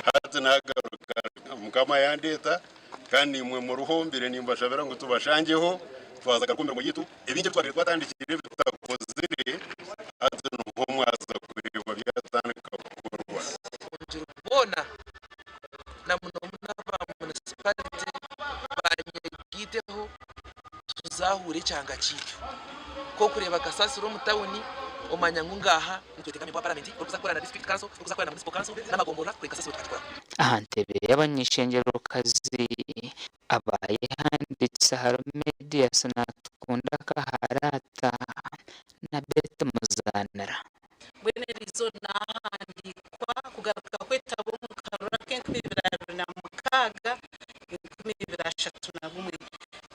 Hati nagaruka Mukama yandeeta kandi naimwe muriho mbaire nimbashabira ngu tubashangyeho twaza garuka omu mirimo yaitu. Ebingi ebi twabaire twatandikire ebi tutakozire hati niho mwaza kureeba byatandika kukorwa. Obuhungiro bwona na muno muno aba munisipalite banyegaiteho tuzahure ekyanga kyaitu. Nk'okureeba kasasiro omu tawuni omanya ngu ngaaha nitweteeka memba wa paramenti orikuza kukora na district council, orikuza kukora na municipal council n'amagomborora kureka kasasiro tukagikoraho. Aha ntebe y'abany'eishengyero-kazi Abayehandiikisa harimu Medias Natukunda Kaharata na Betty Muzanira. Mbwenu eriizooba naahandiika. 31.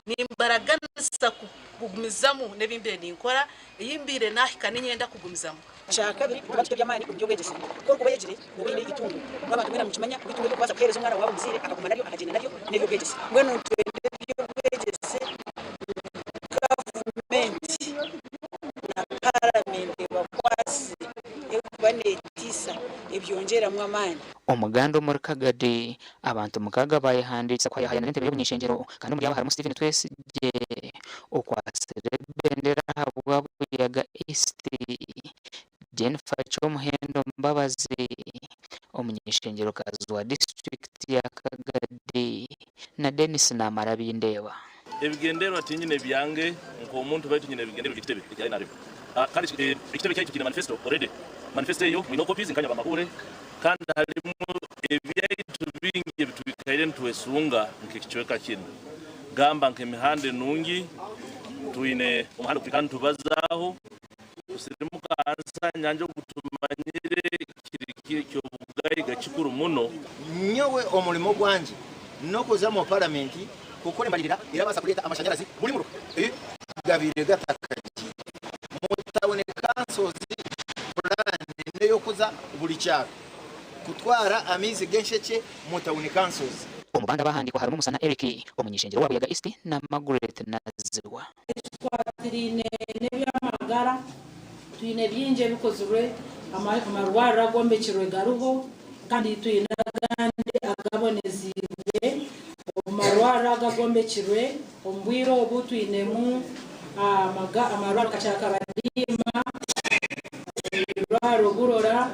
Nimbaraganisa kugumizamu n'ebi mbaire ninkora, ei mbaire naahika niinyenda kugumizamu. Ekyakabiri, nituba tuta eby'amaani omu by'obwegyese. Ku orikuba oyegire, nooba oine eitungo. Imwe abantu mwena nimukimanya ngu eitungo ery'okubaasa kuheereza omwana waawe omuzaire akaguma naryo akagyenda naryo n'eby'obwegyese. Mbwenu nitwenda eby'obwegyese ngu gavumenti na paramenti ebakwase erikuba neetiisa ebyongyeramu amaani. Omuganda omuri Kagadi, abantu mukaaga baayehandiikisa kuhayahayanira entebe y'obuny'ishengyero kandi omuri abo harimu Stephen Twesigye okwatsire ebendera ahabwa Buyaga East, Jennifer Kyomuhendo Mbabazi omuny'ishengyero-kazi wa disiturikiti ya Kagadi na Denis Namara Bindeeba. Ebigendererwa tinyine byange nk'omuntu baitu nyine ebigendererwa eby'ekitebe ekya nrm. Kandi ekitebe kyaitu kiine manifesto already. Manifesto eyo mwine copies nkanye abamahuure kandi harimu ebyaitu bingi ebitwikaire nitwesunga nk'ekicweka kinu. Gamba nk'emihanda enungi, twine omuhanda ogutwikara nitubazaaho kusirimuka ahansi aha nyanja ogu tumanyire kiri ky'obugaiga kikuru muno. Nyowe omurimo gwangye n'okuza omu paramenti kukora embaririra erabaasa kureeta amashanyarazi buri muruka. Gabaire gatakagiire mu tawuni kansozi puraani n'eyokuza buri kyaro kutwara amaizi g'enshekye mu tawuni kansozi. Omu bandi abahandiikwa harimu Musana Eric, omuny'ishengyero wa Buyaga East na Margaret Nazibwa. Ekikwatiraine n'eby'amagara, twine bingi ebikozirwe, amarwariro agombekirwe gariho kandi twine agandi agaboneziibwe. Omu marwariro ago agombekirwe, omu bwire obu twinemu amarwariro nka Kyakabadiima, eirwariro Burora,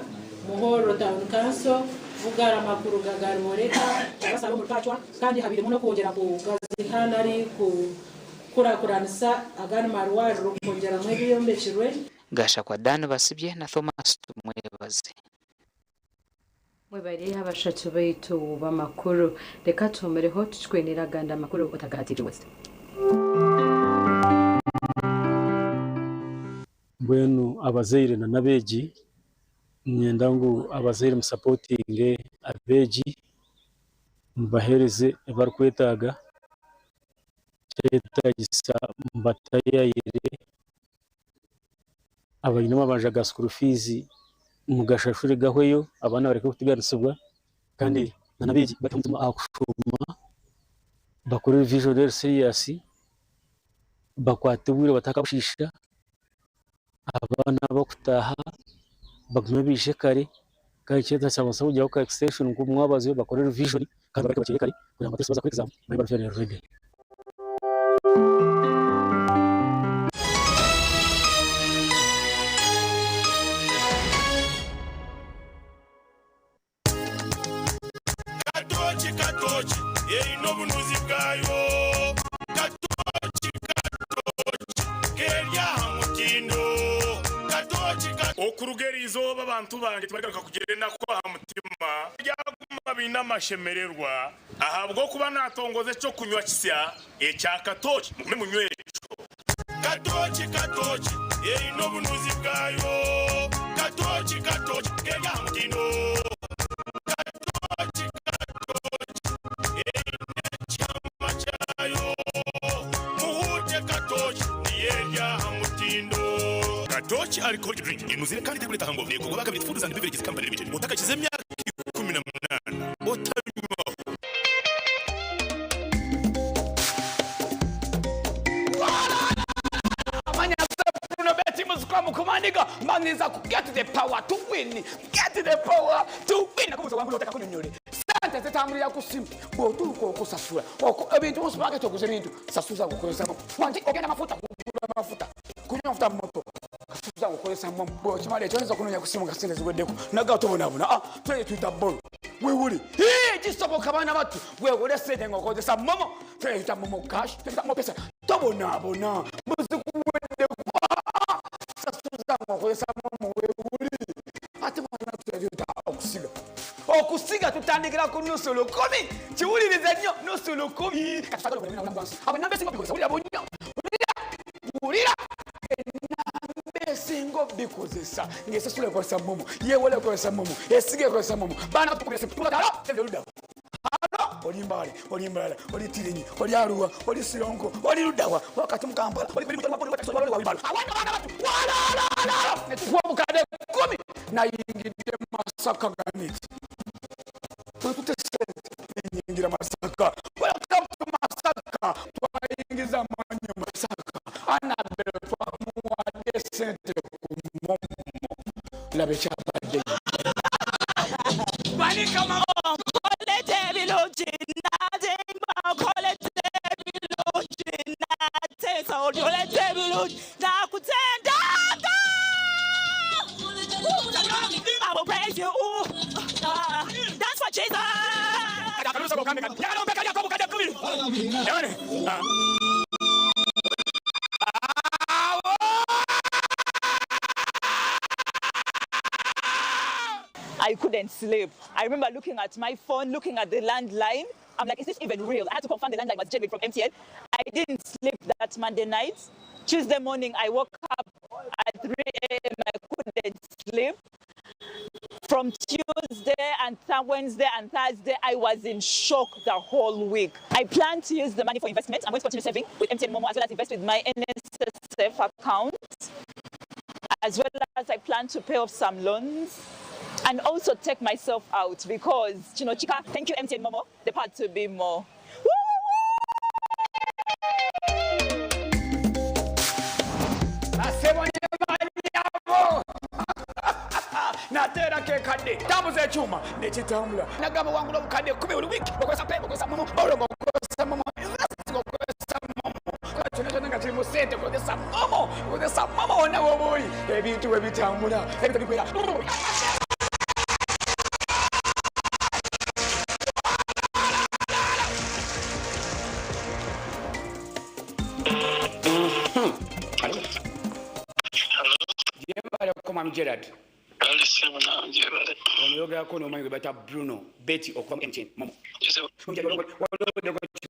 Muhorro Town Council, Bugara Makuru Gagariboreka, Kyabasale omuri Pacwa kandi habairemu n'okwongyera kugaziha nari Kukurakuranisa agandi marwariro kwongyeramu ebyombekirwe. Gashakwa Dan Basibye na Thomas Tumwebaze. Mwebare abashatu baitu b'amakuru. Reka tuhumireho tukikwenere agandi amakuru otagaha TV West. Mbwenu abazaire na n'abeegi, niinyenda ngu abazaire musapotinge abeegi, mubaheereze ebi barikwetaaga. Kyetagisa mubatayayire, abaine amabanja ga school fees mugashashure gahweyo abaana bareke kuteganisibwa kandi n'abeegi bate omutima aha kushoma bakore revision eri serious, bakwate obwire batakabushiisha, abaana abakutaaha bagume baije kare kandi ekyetagisa nibabaasa kugira ka extension nk'omwabazyo bakore revision kandi bagaruke bakye kare kugira ngu baze kukora exam babe bari very ready. Katooki katooki eine obunuzi bwayo. Katooki katooki keri aha mutindo. Katooki ka. Okuruga eri izooba abantu bangye tibarigaruka kugira enaku aha mutima. Baryaguma baine amashemererwa. Ahabw'okuba naatongoza eky'okunywa kisya ekya katooki, mugume munywe ekyo. Katooki katooki eine obunuzi bwayo. Katooki katooki keri aha mutindo. Katooki katooki eine ekihama kyayo. Muhuute katooki niyo eri aha mutindo. Katooki alcoholic drink enuzire kandi terikureeta hangover. Neekorwa aba Kabiriiti Foods and Beverages Company Limited. Otakakiza emyaka 18 otanywaho. Amanya Bruno Betty muzika mukumaniga manyiza ku get the power to win get the power to win nakubuza wangu otaka kunyonyole sente zitambulira ku simu bw'otuuka okusasula ebintu mu supermarket oguze ebintu sasuza ngukozesa wangi ogenda mafuta kugula mafuta kunywa mafuta mu motoka sasuza ngukozesa momo bw'okimala ekyo oyinza okunoonya ku simu nga sente ziweddeko naga tobonabona ah tweye tuyita bolo wewuli kisoboka baana battu wewole sente ng'okozesa momo tweyita momo cash tweyita momo pesa tobonaabona buzikuweddeko sasuza ng'okozesa momo wewuli ate bwana tweyita okusiga okusiga tutandikira ku nusu lukumi kiwulirize nnyo nusu lukumi abo enamba esinga obikozesa wulira bunyo wulira wulira enamba esinga obikozesa ng'esasula ekozesa momo yewola ekozesa momo esiga ekozesa momo baana batukubira simu tugatalo oludda halo oli Oli Mbale, oli Mbarara, oli Tirinyi, oli Arua, oli Sironko, oli ludda wa? Wakati mu Kampala, oli netukuwa obukadde 10 nayingidde Masaka ganiti. Twekute sente nenyingira Masaka. Welcome to Masaka. Twayingiza amanyo Masaka. Annabel twamuwadde sente ku momo. Laba ekyabadde. Banika Nkolete ebirungi natimba, nkolete ebirungi nateesa, olete ebirungi nakutenda. I will praise you. That's for Jesus. I couldn't sleep. I remember looking at my phone, looking at the landline. I'm like, is this even real? I had to confirm the landline was genuine from MTN. I didn't sleep that Monday night. Tuesday morning, I woke up at 3 a.m. I couldn't sleep. From Tuesday and Wednesday and Thursday, I was in shock the whole week. I plan to use the money for investment. I'm going to continue saving with MTN Momo as well as invest with my NSSF account, as well as I plan to pay off some loans and also take myself out because, Chika, thank you, MTN Momo, the part to be more. Basebo ne banyabo, nateerako ekadde tambuza ekyuma nekitambula nagamba wangula obukadde 10 buli wiiki okozesa pay, okozesa momo, olwo okozesa momo, okozesa momo, kola kyonna kyonna nga kiri mu ssente, kozesa momo, kozesa momo wonna woba oli, ebintu bwe bitambula, ebintu bikwera. Gyebaleko, mwami Gerard. Onoyogerako n'omwami gwe bayita Bruno Betty okuva mu MTN Momo.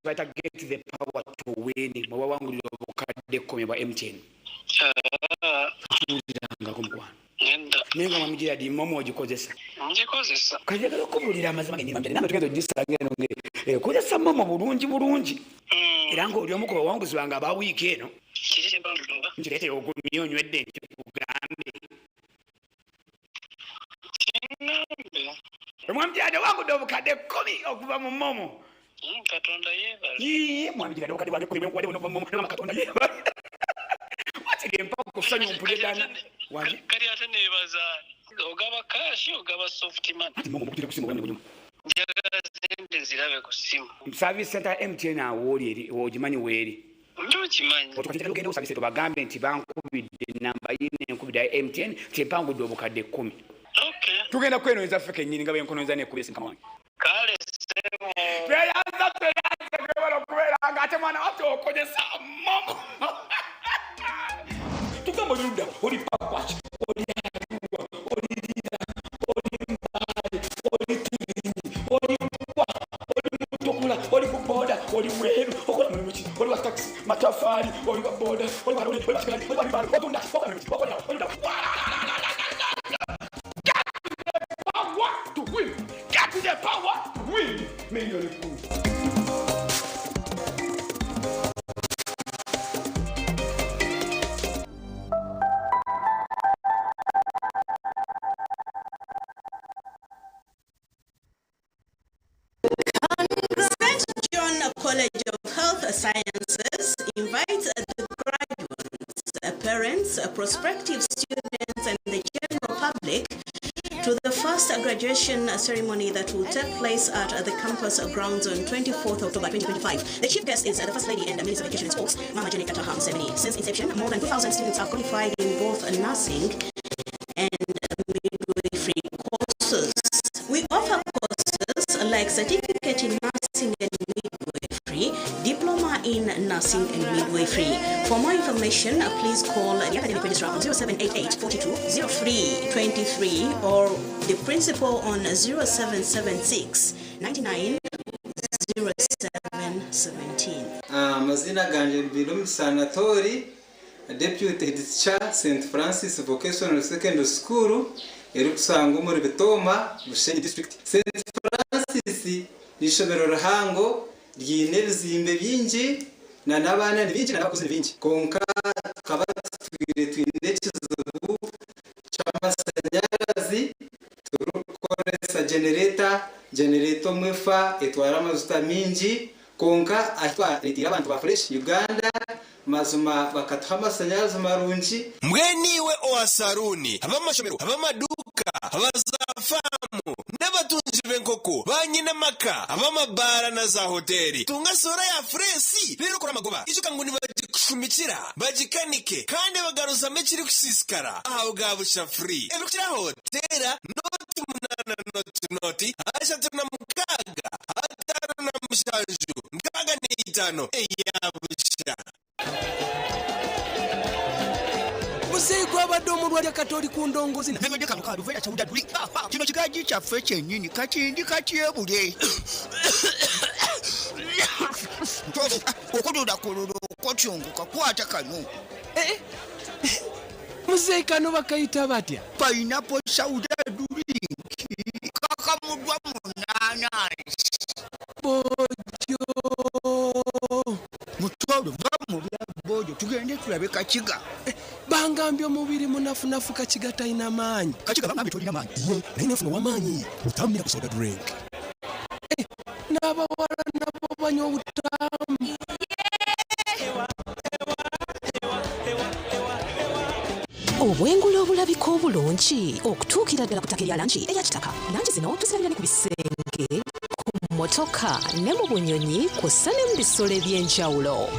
Bayita Get the Power to Win, mwe wawangulira obukadde 10 bwa MTN. Tuwulirangako, mukwano, naye nga mwami Gerard, momo ogikozesa? Ngikozesa. Kayagala okubuulira amazima genyini, mwami Gerard, namwe tugenda ogisanga eno kozesa momo bulungi bulungi, era ng'oli omu ku bawanguzi bange aba wiiki eno. Kiki kyembangulumba? Nkireetera ogumye onywedde nkikugambe. Kiŋŋambe. Omwami Gerard, owangudde obukadde 10 okuva mu momo. Katonda yeebale. Ii, mwami Gerard, obukadde bwange 10 bwenkuwadde buno okuva mu momo, nogamba Katonda yeebale. Wakiri empa ku ssanyu mpulire ddala wange. Kati ate neebaza, ogaba cash, ogaba soft money? Ati momo mukutire ku simu, obulamu ne bunyuma. Njagala sente nzirabe ku ssimu. Service center ya MTN awo wooli eri, ogimanyi weeri? Ndi okimanyi. Otuka ogende ku service center bagambe nti bankubidde namba yine enkubidde ya MTN nti empangudde obukadde 10. Tugenda kwenonyeza ffe kennyini nga bwenkononyeza nekubisa mukama wange. Kale ssebo. Tweyanza, tweyanza, twebala okubeera nga ate mwana waffe okozesa momo. Tugamba oli ludda, oli Pakwach, oli Arua, oli Lira, oli Mbale, oli Tirinyi, oli Kwa, oli Mutukula, oli ku boda, oli Weru, okola mulimu ki? Oli wa taxi, matafaali, oli wa boda, oli wa lole, oli wa kigali, oli wa bibalo, otunda, okola mulimu ki? Okola, oli ludda. Get the power to win. Get the power to win. 10,000,000. St. John College of Health Sciences invites the graduates, parents, prospective students, and the general public to the first graduation ceremony that will take place at the campus grounds on 24th October 2025. The chief guest is the First Lady and Minister of Education and Sports, Mama Janet Kataaha Museveni. Since inception, more than 2,000 students have qualified in both nursing and midwifery courses. We offer courses like certificate in nursing and midwifery, diploma in nursing and midwifery. For more information, please call the academic registrar on 0788 42 03 23 or the principal on 0776 99 07 17. Amazina ganje Mbirumisa Anatori, deputy head teacher, St Francis Vocational Secondary School eri kusangwa omuri Bitooma, Bushenyi district. St Francis. N'eishomero rihango ryine ebizimbe bingi na n'abaana ni baingi na n'abakozi ni baingi. Kwonka tukaba tutwire twine ekizibu ky'amashanyarazi turikukoresa genereta, genereta omwe efa etwara amajuta maingi kwonka ahi twareeteire abantu ba Fresh Uganda mazima bakatuha amashanyarazi marungi. Mbwenu iwe owa saruuni, ab'amashomero, ab'amaduuka, aba zaafaamu, n'abatungi b'enkoko, baanyinamaka, ab'amabaara na zaahoteeri, tunga soora ya fureesi reero okore amagoba. Ijuka ngu nibagikushumikira, bagikanike, kandi bagaruzamu ekirikusiisikara ahabwa busha free. Ebirikukiraho, teera nooti munaana nooti nooti 36 57 65 eya busha. Muzeeyi gwabadde omulwadde kati oli ku ndongo zina. Kino kigajji kyaffe kyennyini kakindi kakyebule. Okudula kulula okotyongoka kwata kano. Eh, eh. Muzeeyi kano bakayita batya? Pineapple soda drink kakamudwa munanansi. Bojo. Mutolo va mu bya bojo tugende tulabe Kakiga. Eh, bangambye omubiri munafunafu Kakiga talina maanyi. Kakiga bangambye tolina maanyi. Ye naye nefuna ow'amaanyi otamira ku soda drink. Eh, n'abawala nabo banywa obutamu. Obwengula obulabika obulungi okutuukira ddala ku ttaka erya langi eya kitaka. Langi zino tuzirabira ne ku bisenge, ku mmotoka ne mu bunyonyi kw'ossa ne mu bisolo eby'enjawulo.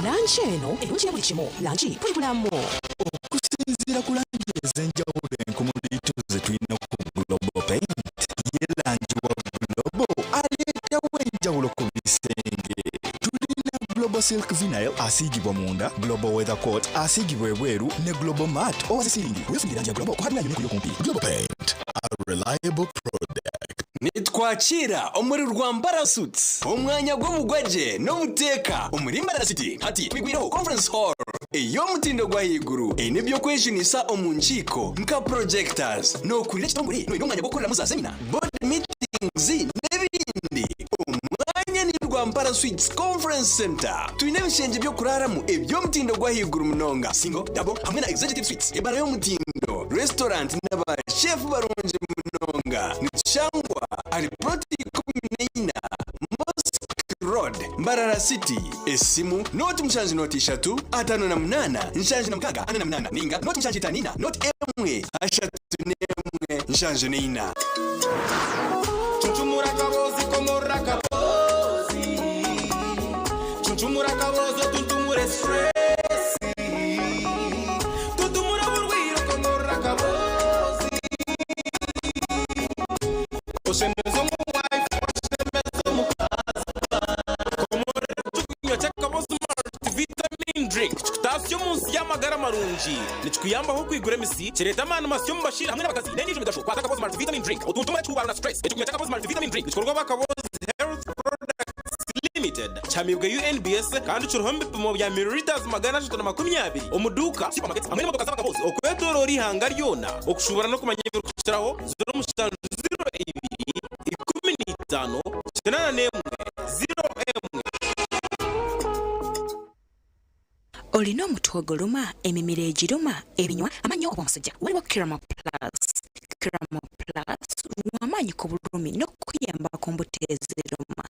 Langi eno erungi ya buli kimu. Langi bwe bulamu. Okusinziira ku langi ez'enjawulo enkumuliitu ze tulina ku Global Paint, ye langi wa Global aleetawo enjawulo ku bisenge. Tulina Global Silk Vinyl asiigibwa munda, Global Weather Coat asiigibwa ebweru ne Global Matte owa zisiringi. Weefunire langi ya Global ku hardware yonna ekuli okumpi. Global Paint, a reliable product. Nitwakira omuri Rwampara Suites omwanya gw'obugwagye n'obuteeka omuri Mbarara City. Hati twigwireho Conference Hall ey'omutindo gw'ahaiguru eine eby'okwejunisa omu nkiiko nka projectors. Nookurira ekitongore noyenda omwanya gw'okukoreramu za semina, board meetings n'ebindi? Omwanya ni Rwampara Suites Conference Centre. Twine ebishengye by'okuraaramu eby'omutindo gw'ahaiguru munonga, single, double hamwe na executive suites, ebaara y'omutindo, restaurant na ba chef barungi munonga. Nitushangwa ahari plot 14 Mosque Road, Mbarara City. Esimu, nooti mushanju nooti ishatu, 58, 76, 48 ninga nooti mushanju itaano ina, nooti emwe, ashatu n'emwe, 74. Cuncumura akabozi komorora akabozi Cuncumura akabozi otuntumure stress Tuntumura oburwire okomorora akabozi Oshemeze omu wife oshemeze omu husband Komorora ekyokunywa ky'akabozi Multivitamin drink Nikikutaasya omu nsi y'amagara marungi. Nikikuyambaho okwigura emisi, kireeta amaani masya omu bashaija hamwe n'abakazi n'endiijo migasho. Kwata Akabozi Multivitamin Drink otuntumure ekihubaro na stress. Ekyokunywa ky'Akabozi Multivitamin Drink nikikorwa aba Akabozi Health Products Limited. Kihamibwe UNBS kandi kiriho omu bipimo bya millilitres 320 omu duuka, supermarkets hamwe n'emotoka z'Abakabozi okwetoroora eihanga ryona. Okushuubura n'okumanya ebirikukiraho, 07 02 15 81 01. Olina omutwe oguluma, emimiro egiruma, ebinywa, amannyo oba omusujja? Waliwo Kiramo Plus. Kiramo Plus w'amaanyi ku bulumi n'okukuyamba ku mbuto eziruma.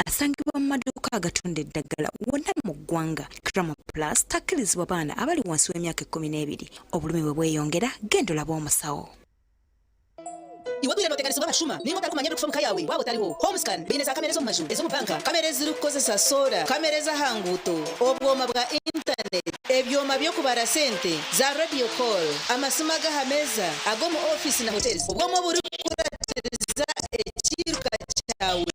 Asangibwa mu maduuka agatunda eddagala wonna mu ggwanga. Kiramo Plus takkirizibwa baana abali wansi w'emyaka ekkumi n'ebiri. Obulumi bwe bweyongera, genda olabe omusawo. Iwe otwire nooteganisibwa abashuma ninga otarikumanya ebirikufa omu ka yaawe waaba otariho? Homescan baine za kamera ez'omu maju, ez'omu banka, kamera ezirikukozesa soora, kamera ez'aha nguuto, obwoma bwa intaneti, ebyoma by'okubara sente, za radio call, amasimu ag'aha meeza, ag'omu ofiisi na hotels, obwoma oburikukuratiriza ekiiruka kyawe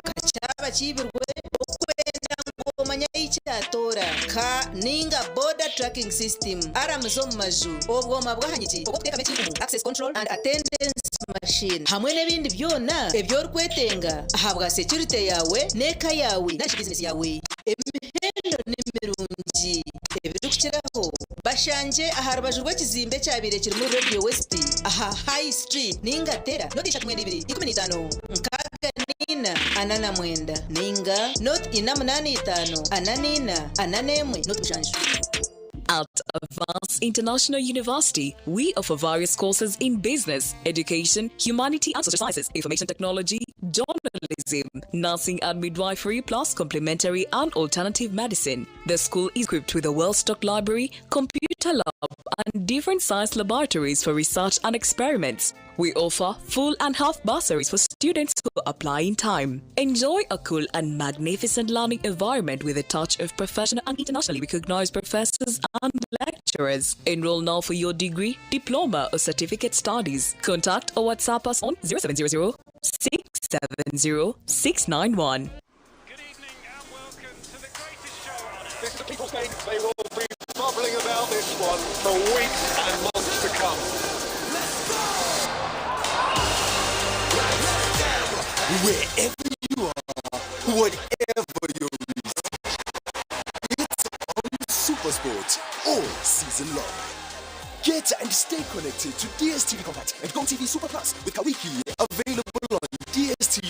nka kyaba kiibirwe, okwenda ngu omanye ahi kyatoora, nka ninga border tracking system, aramu z'omu maju, obwoma bw'aha nyigi obw'okuteekamu ekinkumu, access control and attendance machine, hamwe n'ebindi byona ebi orikwetenga ahabwa security yaawe n'eka yaawe narishi bizinesi yaawe. Emihendo ni mirungi ebirikukiraho bashangye aha rubaju rw'ekizimbe ekyabaire kirimu Radio West aha High Street ninga teera nooti ishatu mwenda ibiri 15 64. 44 49 ninga 0 485 44 41 07. At Advance International University, we offer various courses in business, education, humanity and social sciences, information technology, journalism, nursing and midwifery, plus complementary and alternative medicine. The school is equipped with a well-stocked library, computer lab, and different science laboratories for research and experiments. We offer full and half bursaries for students who apply in time. Enjoy a cool and magnificent learning environment with a touch of professional and internationally recognized professors and lecturers. Enroll now for your degree, diploma, or certificate studies. Contact or WhatsApp us on 0700 670 691. This is a people's game. They will be bubbling about this one for weeks and months to come. Wherever you are, whatever your reason, it's on Supersport all season long. Get and stay connected to DSTV Compact and GoTV Super Plus with Kawiki available on DSTV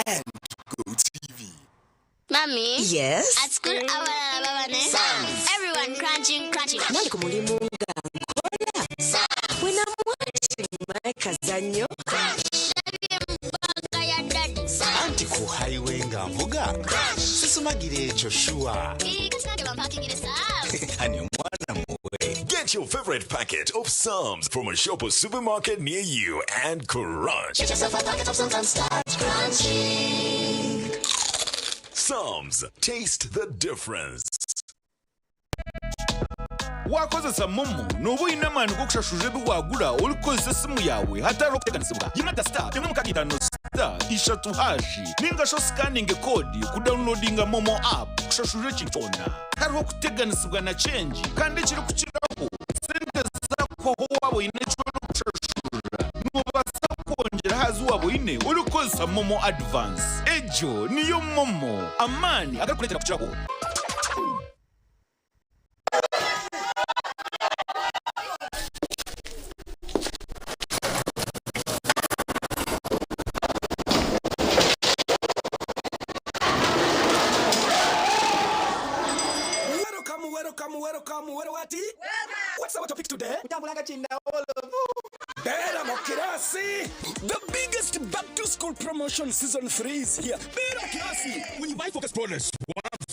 and GoTV. Mommy? Yes? At school, Sans. everyone crunching, crunching. Nange ku mulimu nga nkola when I'm watching my kazannyo Anti ku highway nga nvuga sisumagira ekyo sure ani omwana muwe. Get your favorite packet of Psalms from a shop or supermarket near you and crunch. Get yourself a packet of Psalms and start crunching. Psalms, taste the difference. Wakozesa momo noba oyine amaani g'okushashura ebi wagura orikukozesa esimu yawe hatariho kuteganisibwa. Yimata *165 *3# ninga sho scanning kodi kudownloadinga momo app kushashura ekintu kyona hariho kuteganisibwa na chengi. Kandi ekirikukiraho, sente zakwaho waaba oyine eki orikushashura, nobaasa kwongyera hazi waaba oyine orikukozesa momo advance. Egyo niyo momo, amaani agarikureetera kukiraho. Welcome, welcome, welcome, well, what? What's our topic today? Bera Mokirasi! The biggest back to school promotion season 3 is here. Bera Kirasi! When you buy Focus products worth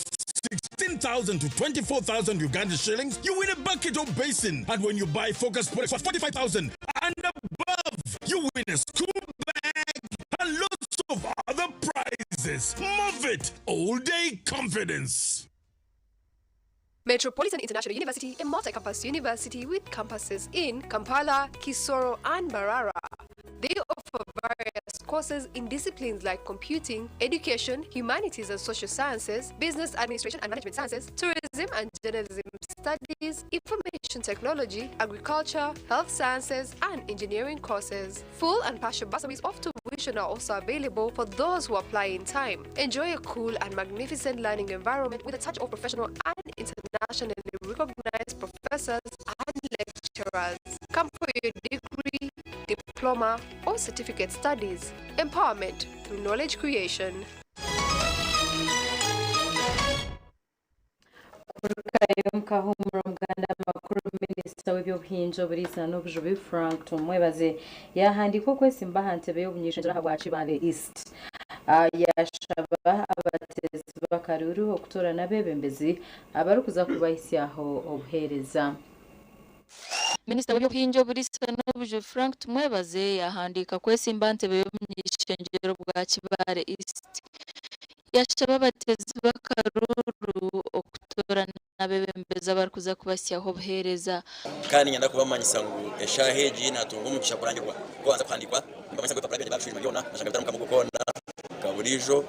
16,000 to 24,000 Uganda shillings, you win a bucket or basin. And when you buy Focus products worth 45,000 and above, you win a school bag and lots of other prizes. Move it! All day confidence. Metropolitan International University, a multi-campus university with campuses in Kampala, Kisoro, and Mbarara. They offer various courses in disciplines like computing, education, humanities and social sciences, business administration and management sciences, tourism and journalism studies, information technology, agriculture, health sciences, and engineering courses. Full and partial bursaries of tuition are also available for those who apply in time. Enjoy a cool and magnificent learning environment with a touch of professional and internationally recognized professors and lecturers. Come for your degree, diploma, or certificate studies. Empowerment through knowledge creation. Kurukayo mukahumura omuganda amakuru, minisita w'ebyobuhingi, oburiisa n'obujubi Frank Tumwebaze yahandiika okwesimba aha ntebe y'obunyishengyero aha bwa Kibale East. Yashaba abatezi b'akaruru okutoorana abeebembezi abarikuza kubahisyaho obuheereza. Minisita w'ebyobuhingi, oburiisa n'obujubi Frank Tumwebaze yahandiika kwesimba ntebe y'obunyishengyero bwa Kibale East. Yashaba abatezi b'akaruru okutoorana abebembezi abarikuza kubasyaho obuheereza. Kandi nyenda kubamanyisa ngu eshaaha egi natunga omugisha kurangirwa kubanza kuhandikwa mbamanyisa ngu ebipapura byangye babishwijuma byona nashanga bitari omu kamugo koona ka buriijo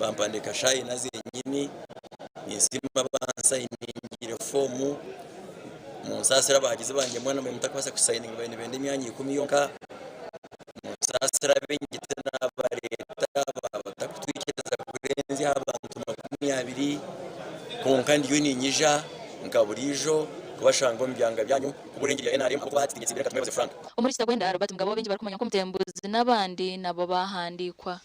bampandika shaaha ina zenyini ninsiima bansayiningire fomu. Munsaasira abahagizi bangye mwena mwe mutakubaasa kusayininga baine benda emyanya 10 yonka. Munsaasira ab'engite n'abareeta batakutwikiriza kurenzya abantu 20, konka ndiyo ninyija nka buriijo kubashanga omu byanga byanyu kuburengeri ya NRM ahabw'okuba hati tinyetsibire Tumwebaze Frank. Omuri Kitagwenda Robert Mugabo, bengi barikumanya nk'omutembuzi n'abandi nabo bahandikwa.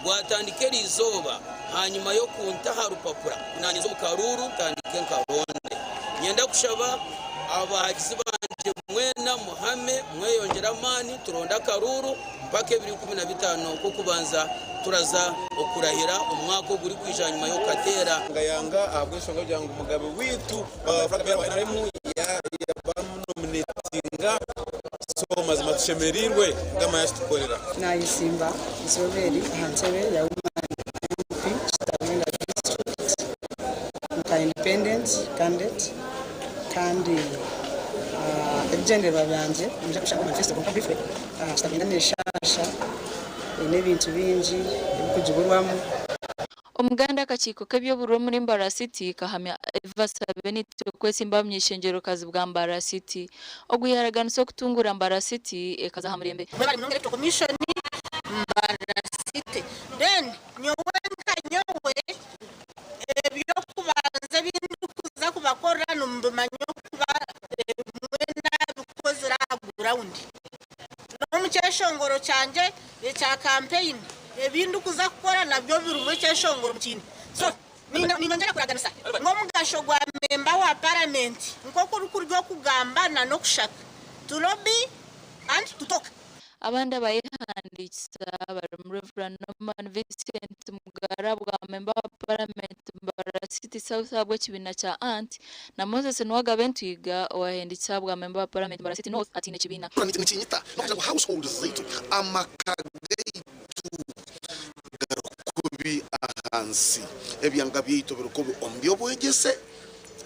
Gwatandika eriizooba hanyima y'okunta aha rupapura ngu naanye nze omu karuuru ntandike nkaronde. Niinyenda kushaba abahagizi bangye mwena muhame mweyongyere amaani turonde akaruuru mpaka ebiro 15 Okw'okubanza turaza okurahira omwaka ogurikwija hanyima y'okukateera. Yanga ahabw'enshonga yokugira ngu Mugabe waitu Frank Habineza wa NRM yabamunominatinga so mazima tushemereirwe Mukama yakitukorera. Nayesimba izooba eri aha ntebe ya Woman MP Kitagwenda District nka Independent Candidate kandi ebigyendererwa byangye niinyija kubishanga omu manifesto kwonka briefly Kitagwenda neshaasha eine ebintu bingi ebirikugiburwamu. Omuganda akakiiko k'eby'obururu omuri Mbarara City kahamya Eva Sabeniti okwesimba aha buny'eishengyerokazi bwa Mbarara City. Ogu yaaraganisa okutunguura Mbarara City ekaza aha murembe. Mwebare munonga Electoral Commission Mbarara City. Then nyowe nka nyowe eby'okubanza ebi ndikuza kubakorera nimubimanya okuba ebimwe nabikozire aha ground. N'omu kyeshongoro kyangye ekya campaign ebi ndikuza kukora nabyo birimu ekyeshongoro mukiine. So niinyongyera kuraganisa ngu omugasho gwa memba wa paramenti nk'oku orikuri okugamba n'okushaka, to lobby and to talk. Abandi abayehandiikisa barimu Rev. Norman Vincent Mugara bwa memba wa Paramenti Mbarara City South ahabw'ekibiina kya ant na Moses Nuwagaba Entwiga owayehandiikisa ahabwa memba wa Paramenti Mbarara City North ataine kibiina. Nikinyita n'okugira ngu households zaitu, amaka gaitu gari kubi ahansi. Ebyanga byaitu biri kubi omu by'obwegyese,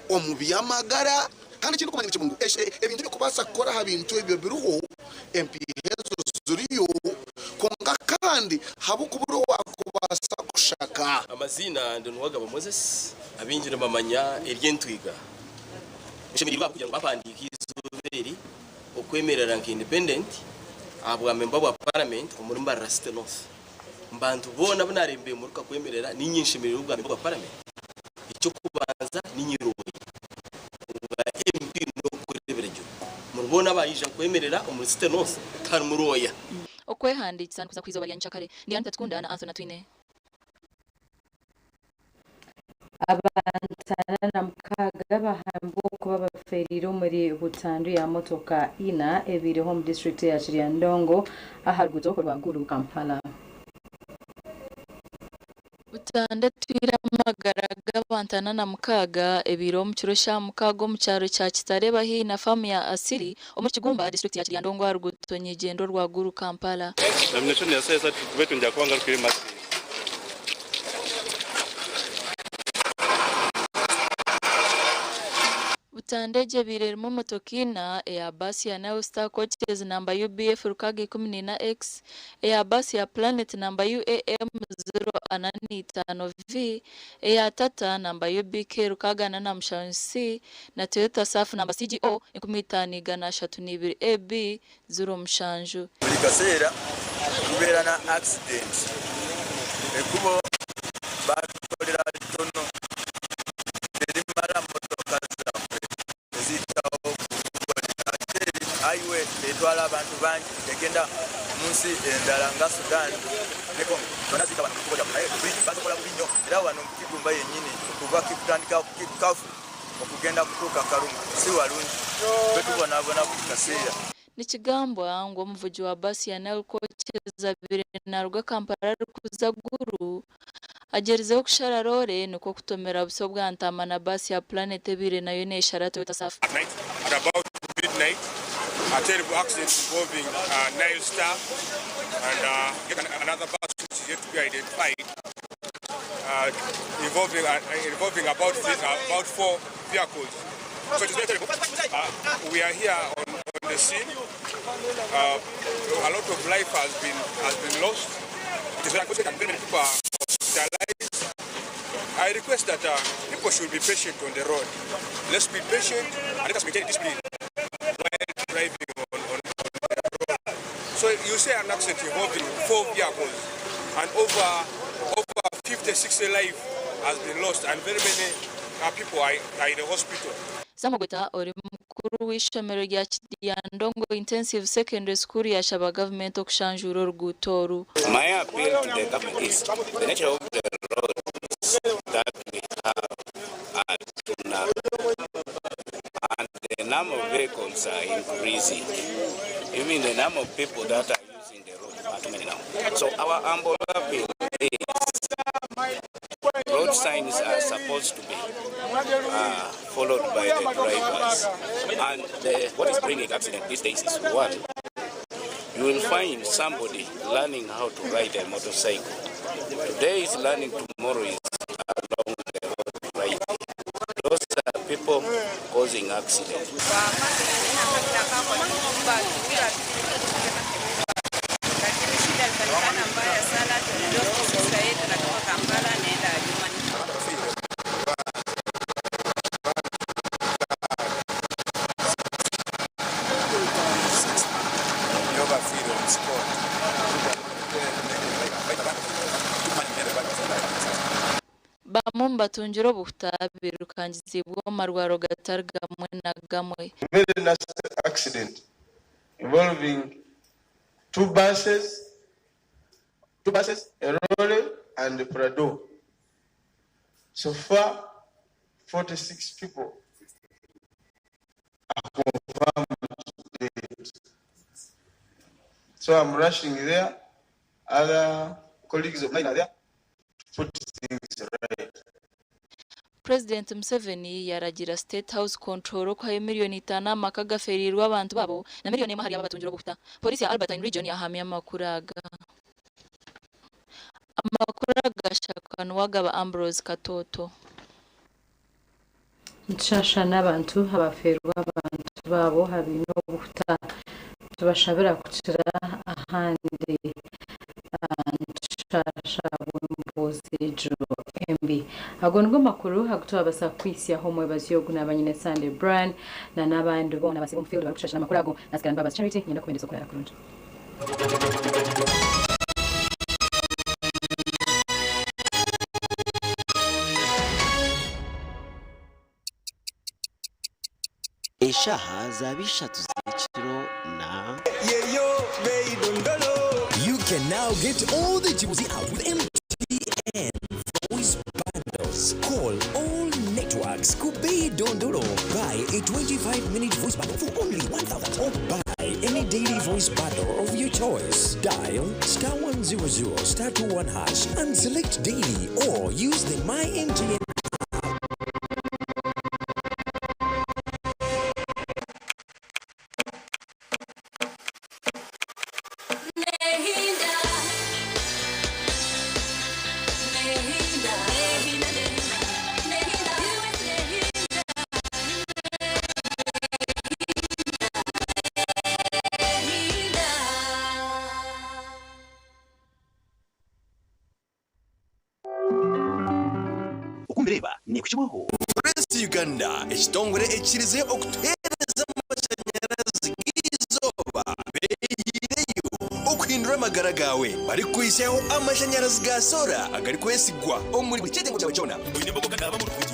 omu by'amagara. Kandi ekindi okumanya nikyo ngu ebintu eby'okubaasa kukora aha bintu ebyo biriho, empiiha ezo ziriyo, kwonka kandi habw'okubura owaakubaasa kushaka. Amaziina ndi Nuwagaba Moses, abaingi nibamanya ery'entwiga. Nshemereirwe ahabw'okugira ngu bampandiika eizooba eri okwemerera nka independent aha bwa memba bwa parliament omuri Mbarara City North. Omu bantu boona abu naarembe muruka kwemerera, niinye nshemereirwe obwa memba bwa parliament. Eky'okubanza niinye rooya obwa MP n'okukora ebiragiro. Omuri boona abaija kwemerera omuri City North tiharimu rooya. Okwehandiikisa nikuza kuha eizooba rya nyenkyakare. Ndi Anita Tukunda na Anthony Atwine. Abantu 46 bahambwa okuba bafeereire omuri butandu ya motoka ina ebaireho omu disiturikiti eya Kiryandongo aha ruguuto orwa Gulu Kampala. Butandu etwire amagara g'abantu 46 ebaireho omu kiro kya mukaaga omu kyaro kya Kitareba haihi na faamu ya Asili omuri Kigumba, disiturikiti ya Kiryandongo aha ruguuto nyigyendwa orwa Gulu Kampala. Nomination ya sesa baitu nja kuba ngarukire Masindi. Butanda egyo ebaire erimu emotoka ina, eya baasi ya Nile Star Coaches namba UBF 614X, eya baasi ya Planet namba UAM 045V, eya Tata namba UBK 647C na Toyota Surf namba CGO 5132 AB 07. Buri kaseera kubeera na accident ekubo batukolera litono terimara motoka zaffe eziyitawo ku kubo lino ate highway etwala abantu bangi egenda munsi endala nga Sudan ne Congo zona ziyita wano kukubo lyaffe naye bridge bazikola bubi nnyo era wano Kigumba yenyini okuva kutandika Kafu okugenda kutuuka Karuma si walungi ffe tubonabona buli kaseera. Nikigambwa ngu omuvugi wa baasi ya Nile Coaches abaire naaruga Kampala arikuza Gulu agyerizeho kushara loore nikwo kutomera buso bwa ntaama na baasi ya Planet ebaire nayo neeshara Toyota Surf. At night, at about midnight, a terrible accident involving uh, Nile Star and uh, another bus which is yet to be identified, uh, involving, uh, involving about, three, uh, about four vehicles. So it is very terrible. Uh, we are here on, on the scene. Uh, a lot of life has been, has been lost. It is very unfortunate and very many people are hospitalized. I request that uh, people should be patient on the road. Let's be patient and let us maintain discipline while driving on, on, on the road. So you say an accident involving four vehicles and over over 50, 60 lives has been lost and very many uh, people are, are in the hospital. Sam Ogweta ori mukuru Mukuru w'eishomero rya Kiryandongo Intensive Secondary School yashaba gavumenti okushanjuura oruguuto oru. My appeal to the government is the nature of the roads that we have are too narrow and the number of vehicles are increasing. Even the number of people that are using the road are too many now. So our humble appeal is road signs are supposed to be followed by the drivers. And what is bringing accident these days is one, you will find somebody learning how to ride a motorcycle. Today is learning, tomorrow is along the road riding. Those are people causing accidents. Lakini shida ikaonekana mbaya sana, tulilost sister yetu natoka Kampala naenda Adjumani. Niyo bafiire omu spot. Bamwe omu batungire obuhuta birukangizibwa omu marwaro gatari gamwe na gamwe. Very nasty accident involving two buses, a lorry, and a Prado. So far, 46 people are confirmed dead. So I'm rushing there. Other colleagues of mine are there to put things right. Purezidenti Museveni yaragira State House Control kuhayo miliyoni 5 amaka gaferirwa abantu babo na miliyoni 1 hari abatungira obuhuta. Polisi ya Albertine Region yahamya amakuru aga. Amakuru agashakwa Nuwagaba Ambrose Katoto. Nshasha n'abantu abaferwa abantu babo habiine obuhuta tubashabira kukira ahandi nshasha bw'embuzi ejo embi. Ago nigo makuru agutubabasa kwisyaho omwebazi ogu n'abanyine Sunday Brian na n'abandi boona basiba omu field barikushashana amakuru ago nasigara Mbabazi Charity nyenda kubendeza okurara kurungi. Eshaha zaba 3 z'ekiro na You can now get all the juicy out with MTN Voice Bundles. Call all networks. Kube Dondolo. Buy a 25-minute voice bundle for only 1,000 or buy any daily voice bundle of your choice. Dial *100 *21# and select daily or use the My MTN. Nehinda. Nehinda. Nehinda. Nehinda. Nehinda. Okumbireba nikukibwaho Forest Uganda, ekitongore ekirize okutuheereza amashanyarazi g'izooba, beehiireyo okuhindura amagara gawe barikwisaho amashanyarazi ga solar agarikwesigwa omuri buri kyetengo kyawe kyona. Oine embogo kagaba mu ruguuto.